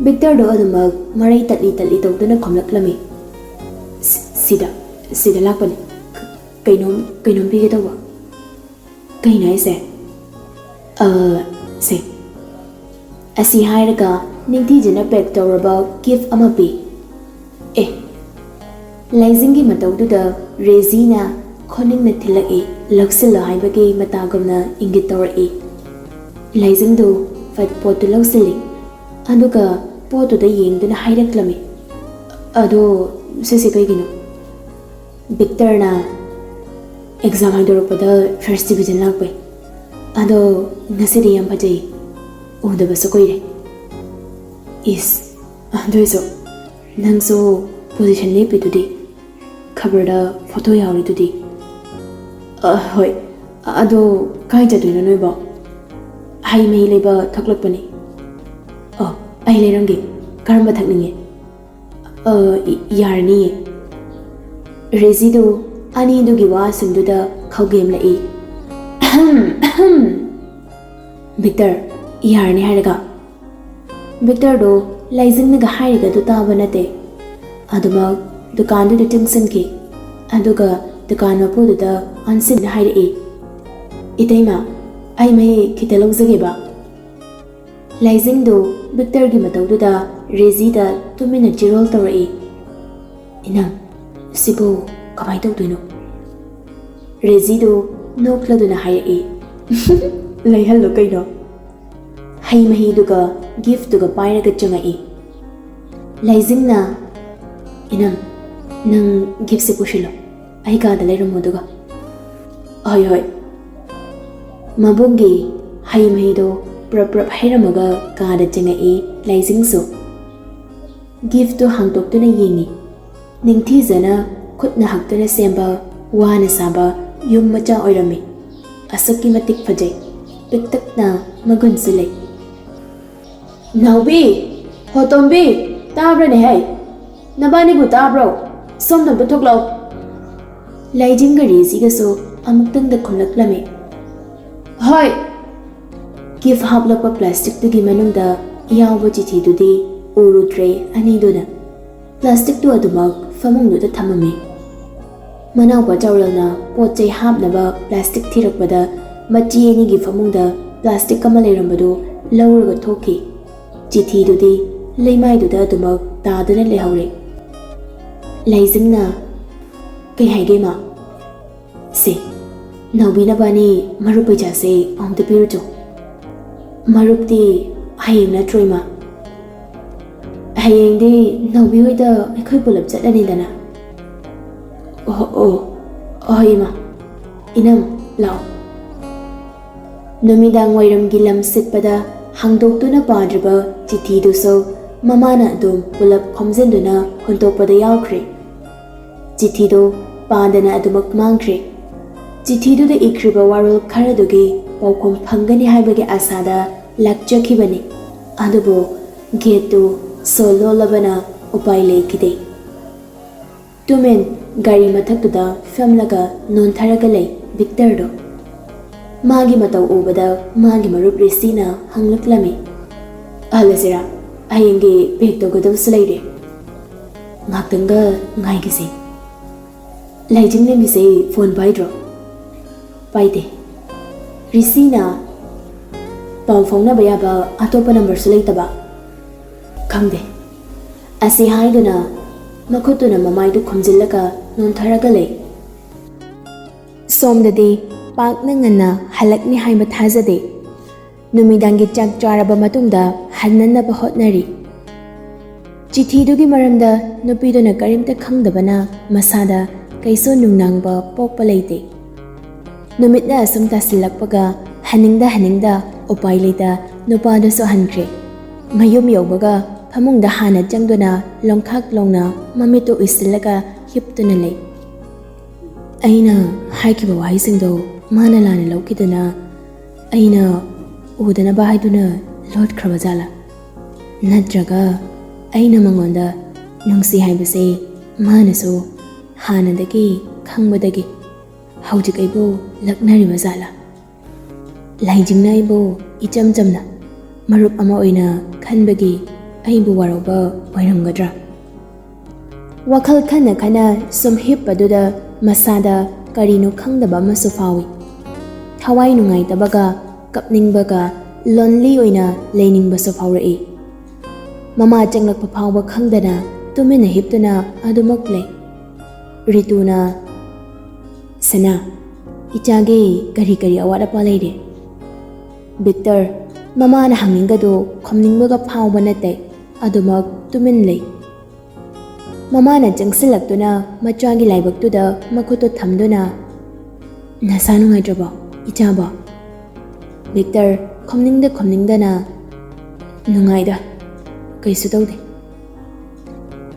ꯚꯤꯛꯇꯔꯗꯨ ꯑꯗꯨꯃꯛ ꯃꯔꯩ ꯇꯠꯂꯤ ꯇꯠꯂꯤ ꯇꯧꯗꯨꯅ ꯈꯨꯝꯂꯛꯂꯝꯃꯤ, "ꯁꯤ-, ꯁꯤꯗ, ꯁꯤꯗ ꯂꯥꯛꯄꯅꯤ꯫ ꯀ-, ꯀꯩꯅꯣꯝ, ꯀꯩꯅꯣꯝ ꯄꯤꯒꯦ ꯇꯧꯕ꯫" "ꯀꯩꯅꯣ ꯍꯥꯏꯁꯦ?" "ꯑ, ꯁꯦ꯫" ꯑꯁꯤ ꯍꯥꯏꯔꯒ ꯅꯤꯡꯊꯤꯖꯅ ꯄꯦꯛ ꯇꯧꯔꯕ ꯒꯤꯐ ꯑꯃ ꯄꯤ꯫ ꯑꯦ, ꯂꯥꯏꯖꯤꯡꯒꯤ ꯃꯇꯧꯗꯨꯗ ꯔꯦꯖꯤꯅ ꯈꯣꯅꯤꯡꯅ ꯊꯤꯜꯂꯛꯏ, ꯂꯧꯁꯤꯜꯂꯣ ꯍꯥꯏꯕꯒꯤ ꯃꯇꯥꯒꯨꯝꯅ ꯏꯪꯒꯤꯠ ꯇꯧꯔꯛꯏ꯫ ꯂꯥꯏꯖꯤꯡꯗꯨ ꯐꯠ ꯄꯣꯠꯇꯨ ꯂꯧꯁꯤꯜꯂꯤ, ꯑꯗꯨꯒ ꯄꯣꯠꯇꯨꯗ ꯌꯦꯡꯗꯨꯅ ꯍꯥꯏꯔꯛꯂꯝꯃꯤ, "ꯑꯗꯣ ꯁꯤꯁꯦ ꯀꯩꯒꯤꯅꯣ?" "ꯚꯤꯛꯇꯔꯅ ꯑꯦꯛꯖꯥꯝ ꯍꯥꯏꯗꯣꯔꯛꯄꯗ ꯐꯥꯔꯁ ꯗꯤꯕꯤꯖꯟ ꯂꯥꯛꯄꯩ꯫ ꯑꯗꯣ ꯉꯁꯤꯗꯤ ꯌꯥꯝ ꯐꯖꯩ, ꯎꯗꯕꯁꯨ ꯀꯨꯏꯔꯦ꯫" "ꯏꯁ, ꯑꯗꯨꯏꯁꯨ ꯅꯪꯁꯨ ꯄꯣꯖꯤꯁꯟ ꯂꯦꯞꯄꯤꯗꯨꯗꯤ, ꯈꯕꯔꯗ ꯐꯣꯇꯣ ꯌꯥꯎꯔꯤꯗꯨꯗꯤ꯫" "ꯑ, ꯍꯣꯏ꯫ ꯑꯗꯣ ꯀꯥꯏ ꯆꯠꯇꯣꯏꯅꯣ ꯅꯣꯏꯕꯣ?" "ꯍꯩ ꯃꯍꯤ ꯂꯩꯕ ꯊꯣꯛꯂꯛꯄꯅꯤ꯫" "ꯑꯣ, ꯑꯩ ꯂꯩꯔꯝꯒꯦ꯫ ꯀꯔꯝꯕ ꯊꯛꯅꯤꯡꯉꯤ?" "ꯑ, ꯏ-, ꯌꯥꯔꯅꯤꯌꯦ꯫" ꯔꯦꯖꯤꯗꯨ ꯑꯅꯤꯗꯨꯒꯤ ꯋꯥꯁꯤꯡꯗꯨꯗ ꯈꯧꯒꯦꯝꯂꯛꯏ꯫ "ꯑꯍꯝ, ꯑꯍꯝ꯫ ꯕꯤꯛꯇꯔ, ꯌꯥꯔꯅꯤ ꯍꯥꯏꯔꯒ?" ꯕꯤꯛꯇꯔꯗꯣ ꯂꯥꯏꯖꯤꯡꯅꯒ ꯍꯥꯏꯔꯤꯒꯗꯨ ꯇꯥꯕ ꯅꯠꯇꯦ꯫ ꯑꯗꯨꯃꯛ ꯗꯨꯀꯥꯟꯗꯨꯗ ꯆꯪꯁꯤꯟꯈꯤ꯫ ꯑꯗꯨꯒ ꯗꯨꯀꯥꯟ ꯃꯄꯨꯗꯨꯗ ꯑꯣꯟꯁꯤꯟꯅ ꯍꯥꯏꯔꯛꯏ, "ꯏꯇꯩꯃ, ꯑꯩ ꯃꯍꯤ ꯈꯤꯇ ꯂꯧꯖꯒꯦꯕ꯫" ꯂꯥꯏꯖꯤꯡꯗꯨ ꯕꯤꯛꯇꯔꯒꯤ ꯃꯇꯧꯗꯨꯗ ꯔꯦꯖꯤꯗ ꯇꯨꯃꯤꯟꯅ ꯆꯤꯔꯣꯜ ꯇꯧꯔꯛꯏ꯫ "ꯏꯅꯝ, ꯁꯤꯕꯨ ꯀꯃꯥꯏ ꯇꯧꯗꯣꯏꯅꯣ?" ꯔꯦꯖꯤꯗꯨ ꯅꯣꯛꯂꯗꯨꯅ ꯍꯥꯏꯔꯛꯏ, "ꯂꯩꯍꯜꯂꯣ ꯀꯩꯅꯣ꯫" ꯍꯩ ꯃꯍꯤꯗꯨꯒ ꯒꯤꯐꯇꯨꯒ ꯄꯥꯏꯔꯒ ꯆꯪꯉꯛꯏ꯫ ꯂꯥꯏꯖꯤꯡꯅ, "ꯏꯅꯝ, ꯅꯪ ꯒꯤꯐꯁꯦ ꯄꯨꯁꯤꯜꯂꯣ, ꯑꯩ ꯀꯥꯗ ꯂꯩꯔꯝꯃꯣ ꯑꯗꯨꯒ꯫" "ꯍꯣꯏ, ꯍꯣꯏ꯫" ꯃꯕꯨꯡꯒꯤ ꯍꯩ ꯃꯍꯤꯗꯣ ꯄ꯭ꯔꯞ ꯄ꯭ꯔꯞ ꯍꯩꯔꯝꯃꯒ ꯀꯥꯗ ꯆꯪꯉꯛꯏ ꯂꯥꯏꯖꯤꯡꯁꯨ꯫ ꯒꯤꯐꯇꯨ ꯍꯥꯡꯗꯣꯛꯇꯨꯅ ꯌꯦꯡꯉꯤ꯫ ꯅꯤꯡꯊꯤꯖꯅ ꯈꯨꯠꯅ ꯍꯛꯇꯨꯅ ꯁꯦꯝꯕ, ꯋꯥꯅ ꯁꯥꯕ ꯌꯨꯝ ꯃꯆꯥ ꯑꯣꯏꯔꯝꯃꯤ꯫ ꯑꯁꯨꯛꯀꯤ ꯃꯇꯤꯛ ꯐꯖꯩ, ꯄꯤꯛꯇꯛꯅ ꯃꯒꯨꯟꯁꯨ ꯂꯩ꯫ "ꯅꯥꯎꯕꯤ! ꯍꯣ ꯇꯣꯝꯕꯤ! ꯇꯥꯕ꯭ꯔꯅꯦ ꯍꯩ? ꯅꯕꯥꯅꯤꯕꯨ ꯇꯥꯕ꯭ꯔꯣ? ꯁꯣꯝꯗ ꯑꯝꯇ ꯊꯣꯛꯂꯛꯑꯣ꯫" ꯂꯥꯏꯖꯤꯡꯒ ꯔꯦꯖꯤꯒꯁꯨ ꯑꯃꯨꯛꯇꯪꯗ ꯈꯨꯝꯂꯛꯂꯝꯃꯤ꯫ "ꯍꯣꯏ!" ꯒꯤꯐ ꯍꯥꯞꯂꯛꯄ ꯄ꯭ꯂꯥꯁꯇꯤꯛꯇꯨꯒꯤ ꯃꯅꯨꯡꯗ ꯌꯥꯎꯕ ꯆꯤꯊꯤꯗꯨꯗꯤ ꯎꯔꯨꯗ꯭ꯔꯦ ꯑꯅꯤꯗꯨꯅ꯫ ꯄ꯭ꯂꯥꯁꯇꯤꯛꯇꯨ ꯑꯗꯨꯃꯛ ꯐꯃꯨꯡꯗꯨꯗ ꯊꯝꯃꯝꯃꯤ꯫ ꯃꯅꯥꯎꯄꯥ ꯆꯥꯎꯔꯦꯜꯅ ꯄꯣꯠ ꯆꯩ ꯍꯥꯞꯅꯕ ꯄ꯭ꯂꯥꯁꯇꯤꯛ ꯊꯤꯔꯛꯄꯗ ꯃꯆꯦ ꯑꯅꯤꯒꯤ ꯐꯃꯨꯡꯗ ꯄ꯭ꯂꯥꯁꯇꯤꯛ ꯑꯃ ꯂꯩꯔꯝꯕꯗꯨ ꯂꯧꯔꯒ ꯊꯣꯛꯈꯤ꯫ ꯆꯤꯊꯤꯗꯨꯗꯤ ꯂꯩꯃꯥꯏꯗꯨꯗ ꯑꯗꯨꯃꯛ ꯇꯥꯗꯨꯅ ꯂꯩꯍꯧꯔꯦ꯫ ꯂꯥꯏꯖꯤꯡꯅ, "ꯀꯩ ꯍꯥꯏꯒꯦ, ꯏꯃꯥ?" "ꯁꯦ, ꯅꯥꯎꯕꯤ ꯅꯕꯥꯅꯤ ꯃꯔꯨꯞ ꯄꯩꯁꯥꯁꯦ ꯑꯃꯨꯛꯇ ꯄꯤꯔꯨꯆꯣ꯫" "ꯃꯔꯨꯞꯇꯤ ꯍꯌꯦꯡ ꯅꯠꯇ꯭ꯔꯣ, ꯏꯃꯥ?" "ꯍꯌꯦꯡꯗꯤ ꯅꯥꯎꯕꯤ ꯍꯣꯏꯗ ꯑꯩꯈꯣꯏ ꯄꯨꯂꯞ ꯆꯠꯂꯅꯤꯗꯅ꯫" "ꯑꯣ, ꯑꯣ, ꯍꯣꯏ, ꯏꯃꯥ꯫ ꯏꯅꯝ, ꯂꯥꯛꯑꯣ꯫" ꯅꯨꯃꯤꯗꯥꯡ ꯋꯥꯏꯔꯝꯒꯤ ꯂꯝ ꯁꯤꯠꯄꯗ ꯍꯥꯡꯗꯣꯛꯇꯨꯅ ꯄꯥꯗ꯭ꯔꯤꯕ ꯆꯤꯊꯤꯗꯨꯁꯨ ꯃꯃꯥꯅ ꯑꯗꯨꯝ ꯄꯨꯂꯞ ꯈꯣꯝꯖꯤꯟꯗꯨꯅ ꯍꯨꯟꯗꯣꯛꯄꯗ ꯌꯥꯎꯈ꯭ꯔꯦ꯫ ꯆꯤꯊꯤꯗꯨ ꯄꯥꯗꯅ ꯑꯗꯨꯃꯛ ꯃꯥꯡꯈ꯭ꯔꯦ꯫ ꯆꯤꯊꯤꯗꯨꯗ ꯏꯈ꯭ꯔꯤꯕ ꯋꯥꯔꯣꯜ ꯈꯔꯗꯨꯒꯤ ꯄꯥꯎꯈꯨꯝ ꯐꯪꯒꯅꯤ ꯍꯥꯏꯕꯒꯤ ꯑꯁꯥꯗ ꯂꯥꯛꯆꯈꯤꯕꯅꯤ꯫ ꯑꯗꯨꯕꯨ ꯒꯦꯠꯇꯨ ꯁꯣ ꯂꯣꯜꯂꯕꯅ ꯎꯄꯥꯏ ꯂꯩꯈꯤꯗꯦ꯫ ꯇꯨꯃꯤꯟ ꯒꯥꯔꯤ ꯃꯊꯛꯇꯨꯗ ꯐꯝꯂꯒ ꯅꯣꯟꯊꯔꯒ ꯂꯩ ꯕꯤꯛꯇꯔꯗꯣ꯫ ꯃꯥꯒꯤ ꯃꯇꯧ ꯎꯕꯗ ꯃꯥꯒꯤ ꯃꯔꯨꯞ ꯔꯤꯁꯤꯅ ꯍꯪꯂꯛꯂꯝꯃꯤ, "ꯍꯜꯂꯁꯤꯔꯥ? ꯍꯌꯦꯡꯒꯤ ꯄꯦꯛ ꯇꯧꯒꯗꯕꯁꯨ ꯂꯩꯔꯦ꯫ ꯉꯥꯛꯇꯪꯒ ꯉꯥꯏꯒꯤꯁꯦ꯫ ꯂꯥꯏꯖꯤꯡ ꯂꯦꯝꯕꯤꯁꯦ ꯐꯣꯟ ꯄꯥꯏꯗ꯭ꯔꯣ?" "ꯄꯥꯏꯗꯦ꯫ ꯔꯤꯁꯤꯅ ꯄꯥꯎ ꯐꯥꯎꯅꯕ ꯌꯥꯕ ꯑꯇꯣꯞꯄ ꯅꯝꯕꯔꯁꯨ ꯂꯩꯇꯕ?" "ꯈꯪꯗꯦ꯫" ꯑꯁꯤ ꯍꯥꯏꯗꯨꯅ ꯃꯈꯨꯠꯇꯨꯅ ꯃꯃꯥꯏꯗꯨ ꯈꯨꯝꯖꯤꯜꯂꯒ ꯅꯣꯟꯊꯔꯒ ꯂꯩ꯫ ꯁꯣꯝꯗꯗꯤ ꯄꯥꯛꯅ ꯉꯟꯅ ꯍꯜꯂꯛꯅꯤ ꯍꯥꯏꯕ ꯊꯥꯖꯗꯦ꯫ ꯅꯨꯃꯤꯗꯥꯡꯒꯤ ꯆꯥꯛ ꯆꯥꯔꯕ ꯃꯇꯨꯡꯗ ꯍꯟꯅꯅꯕ ꯍꯣꯠꯅꯔꯤ꯫ ꯆꯤꯊꯤꯗꯨꯒꯤ ꯃꯔꯝꯗ ꯅꯨꯄꯤꯗꯨꯅ ꯀꯔꯤꯝꯇ ꯈꯪꯗꯕꯅ ꯃꯁꯥꯗ ꯀꯩꯁꯨ ꯅꯨꯡꯅꯥꯡꯕ ꯄꯣꯛꯄ ꯂꯩꯇꯦ꯫ ꯅꯨꯃꯤꯠꯅ ꯑꯁꯨꯝ ꯇꯥꯁꯤꯜꯂꯛꯄꯒ ꯍꯟꯅꯤꯡꯗ ꯍꯟꯅꯤꯡꯗ ꯎꯄꯥꯏ ꯂꯩꯇ ꯅꯨꯄꯥꯗꯨꯁꯨ ꯍꯟꯈ꯭ꯔꯦ꯫ ꯃꯌꯨꯝ ꯌꯧꯕꯒ ꯐꯃꯨꯡꯗ ꯍꯥꯟꯅ ꯆꯪꯗꯨꯅ ꯂꯣꯡꯈꯥꯛ ꯂꯣꯡꯅ ꯃꯃꯤꯠꯇꯨ ꯎꯏꯁꯤꯜꯂꯒ ꯍꯤꯞꯇꯨꯅ ꯂꯩ꯫ ꯑꯩꯅ ꯍꯥꯏꯈꯤꯕ ꯋꯥꯍꯩꯁꯤꯡꯗꯣ ꯃꯥꯅ ꯂꯥꯟꯅ ꯂꯧꯈꯤꯗꯨꯅ ꯑꯩꯅ ꯎꯗꯅꯕ ꯍꯥꯏꯗꯨꯅ ꯂꯣꯠꯈ꯭ꯔꯕ ꯖꯥꯠꯂꯥ? ꯅꯠꯇ꯭ꯔꯒ ꯑꯩꯅ ꯃꯉꯣꯟꯗ ꯅꯨꯡꯁꯤ ꯍꯥꯏꯕꯁꯦ ꯃꯥꯅꯁꯨ ꯍꯥꯟꯅꯗꯒꯤ ꯈꯪꯕꯗꯒꯤ ꯍꯧꯖꯤꯛ ꯑꯩꯕꯨ ꯂꯛꯅꯔꯤꯕ ꯖꯥꯠꯂꯥ? ꯂꯥꯏꯖꯤꯡꯅ ꯑꯩꯕꯨ ꯏꯆꯝ ꯆꯝꯅ ꯃꯔꯨꯞ ꯑꯃ ꯑꯣꯏꯅ ꯈꯟꯕꯒꯤ ꯑꯩꯕꯨ ꯋꯥꯔꯧꯕ ꯑꯣꯏꯔꯝꯒꯗ꯭ꯔꯥ? ꯋꯥꯈꯜ ꯈꯟꯅ ꯈꯟꯅ ꯁꯨꯝ ꯍꯤꯞꯄꯗꯨꯗ ꯃꯁꯥꯗ ꯀꯔꯤꯅꯣ ꯈꯪꯗꯕ ꯑꯃꯁꯨ ꯐꯥꯎꯏ꯫ ꯊꯋꯥꯏ ꯅꯨꯡꯉꯥꯏꯇꯕꯒ ꯀꯞꯅꯤꯡꯕꯒ ꯂꯣꯟꯂꯤ ꯑꯣꯏꯅ ꯂꯩꯅꯤꯡꯕꯁꯨ ꯐꯥꯎꯔꯛꯏ꯫ ꯃꯃꯥ ꯆꯪꯂꯛꯄ ꯐꯥꯎꯕ ꯈꯪꯗꯅ ꯇꯨꯃꯤꯟꯅ ꯍꯤꯞꯇꯨꯅ ꯑꯗꯨꯃꯛ ꯂꯩ꯫ ꯔꯤꯇꯨꯅ, "ꯁꯅꯥ, ꯏꯆꯥꯒꯤ ꯀꯔꯤ ꯀꯔꯤ ꯑꯋꯥꯠ ꯑꯄꯥ ꯂꯩꯔꯦ?" ꯕꯤꯛꯇꯔ, ꯃꯃꯥꯅ ꯍꯪꯅꯤꯡꯒꯗꯨ ꯈꯨꯝꯅꯤꯡꯕꯒ ꯐꯥꯎꯕ ꯅꯠꯇꯦ, ꯑꯗꯨꯃꯛ ꯇꯨꯃꯤꯟ ꯂꯩ꯫ ꯃꯃꯥꯅ ꯆꯪꯁꯤꯜꯂꯛꯇꯨꯅ ꯃꯆꯥꯒꯤ ꯂꯥꯏꯕꯛꯇꯨꯗ ꯃꯈꯨꯠꯇꯨ ꯊꯝꯗꯨꯅ, "ꯅꯁꯥ ꯅꯨꯡꯉꯥꯏꯇ꯭ꯔꯕꯣ, ꯏꯆꯥꯕꯣ?" ꯕꯤꯛꯇꯔ, ꯈꯨꯝꯅꯤꯡꯗ ꯈꯨꯝꯅꯤꯡꯗꯅ, "ꯅꯨꯡꯉꯥꯏꯗ, ꯀꯩꯁꯨ ꯇꯧꯗꯦ꯫"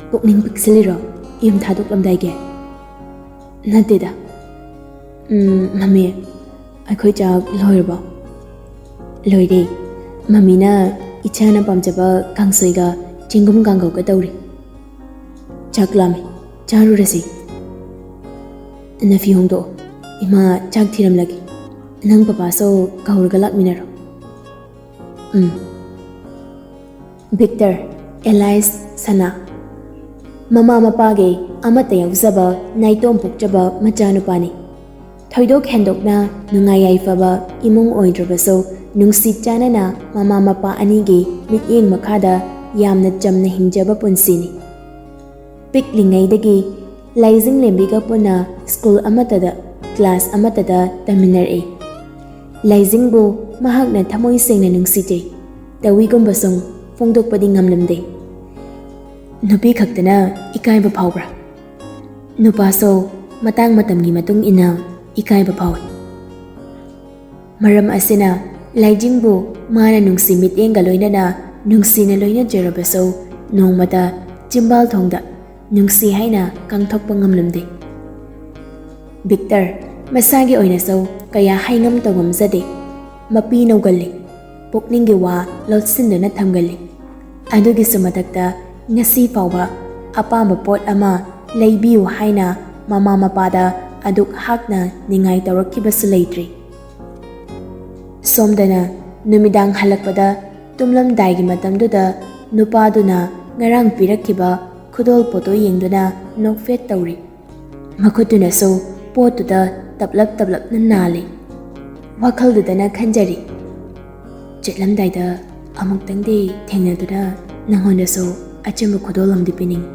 "ꯄꯨꯛꯅꯤꯡ ꯄꯤꯛꯁꯤꯜꯂꯤꯔꯣ ꯌꯨꯝ ꯊꯥꯗꯣꯛꯂꯝꯗꯥꯏꯒꯤ?" "ꯅꯠꯇꯦꯗ꯫ ꯎꯝ, ꯃꯃꯤ, ꯑꯩꯈꯣꯏ ꯆꯥꯛ ꯂꯣꯏꯔꯕꯣ?" "ꯂꯣꯏꯔꯦ꯫ ꯃꯃꯤꯅ ꯏꯆꯥꯅ ꯄꯥꯝꯖꯕ ꯀꯥꯡꯁꯣꯏꯒ ꯆꯦꯡꯒꯨꯝ ꯀꯥꯡꯒꯧꯒ ꯇꯧꯔꯤ꯫ ꯆꯥꯛ ꯂꯥꯝꯃꯤ꯫ ꯆꯥꯔꯨꯔꯁꯤ꯫ ꯅꯐꯤ ꯍꯣꯡꯗꯣꯛꯑꯣ꯫ ꯏꯃꯥ ꯆꯥꯛ ꯊꯤꯔꯝꯂꯒꯦ꯫ ꯅꯪ ꯄꯄꯥꯁꯨ ꯀꯧꯔꯒ ꯂꯥꯛꯃꯤꯟꯅꯔꯣ꯫ ꯎꯝ꯫ ꯚꯤꯛꯇꯔ, ꯑꯦꯂꯥꯏꯁ, ꯁꯅꯥ꯫ ꯃꯃꯥ ꯃꯄꯥꯒꯤ ꯑꯃꯠꯇ ꯌꯥꯎꯖꯕ ꯅꯥꯏꯇꯣꯝ ꯄꯣꯛꯆꯕ ꯃꯆꯥꯅꯨꯄꯥꯅꯤ꯫ ꯊꯣꯏꯗꯣꯛ ꯍꯦꯟꯗꯣꯛꯅ ꯅꯨꯡꯉꯥꯏ ꯌꯥꯏꯐꯕ ꯏꯃꯨꯡ ꯑꯣꯏꯗ꯭ꯔꯕꯁꯨ, ꯅꯨꯡꯁꯤ ꯆꯥꯟꯅꯅ ꯃꯃꯥ ꯃꯄꯥ ꯑꯅꯤꯒꯤ ꯃꯤꯠꯌꯦꯡ ꯃꯈꯥꯗ ꯌꯥꯝꯅ ꯆꯝꯅ ꯍꯤꯡꯖꯕ ꯄꯨꯟꯁꯤꯅꯤ꯫ ꯄꯤꯛꯂꯤꯉꯩꯗꯒꯤ ꯂꯥꯏꯖꯤꯡꯂꯦꯝꯕꯤꯒ ꯄꯨꯟꯅ ꯁ꯭ꯀꯨꯜ ꯑꯃꯠꯇꯗ, ꯀ꯭ꯂꯥꯁ ꯑꯃꯠꯇꯗ ꯇꯝꯃꯤꯟꯅꯔꯛꯏ꯫ ꯂꯥꯏꯖꯤꯡꯕꯨ ꯃꯍꯥꯛꯅ ꯊꯃꯣꯏ ꯁꯦꯡꯅ ꯅꯨꯡꯁꯤꯖꯩ꯫ ꯇꯧꯏꯒꯨꯝꯕꯁꯨꯡ ꯐꯣꯡꯗꯣꯛꯄꯗꯤ ꯉꯝꯂꯝꯗꯦ꯫ ꯅꯨꯄꯤ ꯈꯛꯇꯅ ꯏꯀꯥꯏꯕ ꯐꯥꯎꯕ꯭ꯔꯥ? ꯅꯨꯄꯥꯁꯨ ꯃꯇꯥꯡ ꯃꯇꯝꯒꯤ ꯃꯇꯨꯡ ꯏꯟꯅ ꯏꯀꯥꯏꯕ ꯐꯥꯎꯏ꯫ ꯃꯔꯝ ꯑꯁꯤꯅ ꯂꯥꯏꯖꯤꯡꯕꯨ ꯃꯥꯅ ꯅꯨꯡꯁꯤ ꯃꯤꯠꯌꯦꯡꯒ ꯂꯣꯏꯅꯅ ꯅꯨꯡꯁꯤꯅ ꯂꯣꯏꯅꯖꯔꯕꯁꯨ, ꯅꯣꯡꯃꯇ ꯆꯤꯝꯕꯥꯜ ꯊꯣꯡꯗ ꯅꯨꯡꯁꯤ ꯍꯥꯏꯅ ꯀꯥꯡꯊꯣꯛꯄ ꯉꯝꯂꯝꯗꯦ꯫ ꯚꯤꯛꯇꯔ ꯃꯁꯥꯒꯤ ꯑꯣꯏꯅꯁꯨ ꯀꯌꯥ ꯍꯥꯏꯉꯝ ꯇꯧꯉꯝꯖꯗꯦ꯫ ꯃꯄꯤ ꯅꯧꯒꯜꯂꯤ, ꯄꯨꯛꯅꯤꯡꯒꯤ ꯋꯥ ꯂꯣꯠꯁꯤꯟꯗꯨꯅ ꯊꯝꯒꯜꯂꯤ꯫ ꯑꯗꯨꯒꯤꯁꯨ ꯃꯊꯛꯇ ꯉꯁꯤ ꯐꯥꯎꯕ ꯑꯄꯥꯝꯕ ꯄꯣꯠ ꯑꯃ ꯂꯩꯕꯤꯌꯨ ꯍꯥꯏꯅ ꯃꯃꯥ ꯃꯄꯥꯗ ꯑꯗꯨꯛ ꯍꯥꯛꯅ ꯅꯤꯡꯉꯥꯏ ꯇꯧꯔꯛꯈꯤꯕꯁꯨ ꯂꯩꯇ꯭ꯔꯤ꯫ ꯁꯣꯝꯗꯅ ꯅꯨꯃꯤꯗꯥꯡ ꯍꯜꯂꯛꯄꯗ ꯇꯨꯝꯂꯝꯗꯥꯏꯒꯤ ꯃꯇꯝꯗꯨꯗ ꯅꯨꯄꯥꯗꯨꯅ ꯉꯔꯥꯡ ꯄꯤꯔꯛꯈꯤꯕ ꯈꯨꯗꯣꯜ ꯄꯣꯠꯇꯣ ꯌꯦꯡꯗꯨꯅ ꯅꯣꯛꯐꯦꯠ ꯇꯧꯔꯤ꯫ ꯃꯈꯨꯠꯇꯨꯅꯁꯨ ꯄꯣꯠꯇꯨꯗ ꯇꯞꯂꯞ ꯇꯞꯂꯞꯅ ꯅꯥꯜꯂꯤ꯫ ꯋꯥꯈꯜꯗꯨꯗꯅ ꯈꯟꯖꯔꯤ, "ꯆꯠꯂꯝꯗꯥꯏꯗ ꯑꯃꯨꯛꯇꯪꯗꯤ ꯊꯦꯡꯅꯗꯨꯅ ꯅꯉꯣꯟꯗꯁꯨ ꯑꯆꯝꯕ ꯈꯨꯗꯣꯜ ꯑꯃꯗꯤ ꯄꯤꯅꯤꯡꯏ꯫"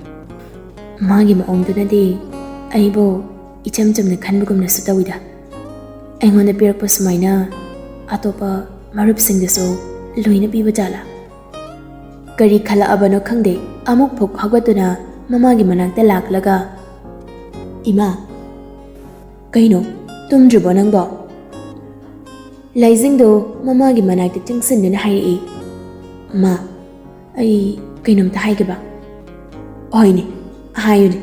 ꯃꯥꯒꯤ ꯃꯑꯣꯡꯗꯨꯅꯗꯤ ꯑꯩꯕꯨ ꯏꯆꯝ ꯆꯝꯅ ꯈꯟꯕꯒꯨꯝꯅꯁꯨ ꯇꯧꯏꯗ꯫ ꯑꯩꯉꯣꯟꯗ ꯄꯤꯔꯛꯄ ꯁꯨꯃꯥꯏꯅ ꯑꯇꯣꯞꯄ ꯃꯔꯨꯞꯁꯤꯡꯗꯁꯨ ꯂꯣꯏꯅ ꯄꯤꯕ ꯖꯥꯠꯂꯥ? ꯀꯔꯤ ꯈꯜꯂꯛꯑꯕꯅꯣ ꯈꯪꯗꯦ, ꯑꯃꯨꯛ ꯐꯨꯛ ꯍꯧꯒꯠꯇꯨꯅ ꯃꯃꯥꯒꯤ ꯃꯅꯥꯛꯇ ꯂꯥꯛꯂꯒ, "ꯏꯃꯥ!" "ꯀꯩꯅꯣ, ꯇꯨꯝꯗ꯭ꯔꯤꯕꯣ ꯅꯪꯕꯣ?" ꯂꯥꯏꯖꯤꯡꯗꯣ ꯃꯃꯥꯒꯤ ꯃꯅꯥꯛꯇ ꯆꯪꯁꯤꯟꯗꯨꯅ ꯍꯥꯏꯔꯛꯏ, "ꯃꯥ, ꯑꯩ ꯀꯩꯅꯣꯝꯇ ꯍꯥꯏꯒꯦꯕ꯫" "ꯍꯣꯏꯅꯦ, ꯍꯥꯏꯌꯨꯅꯦ꯫"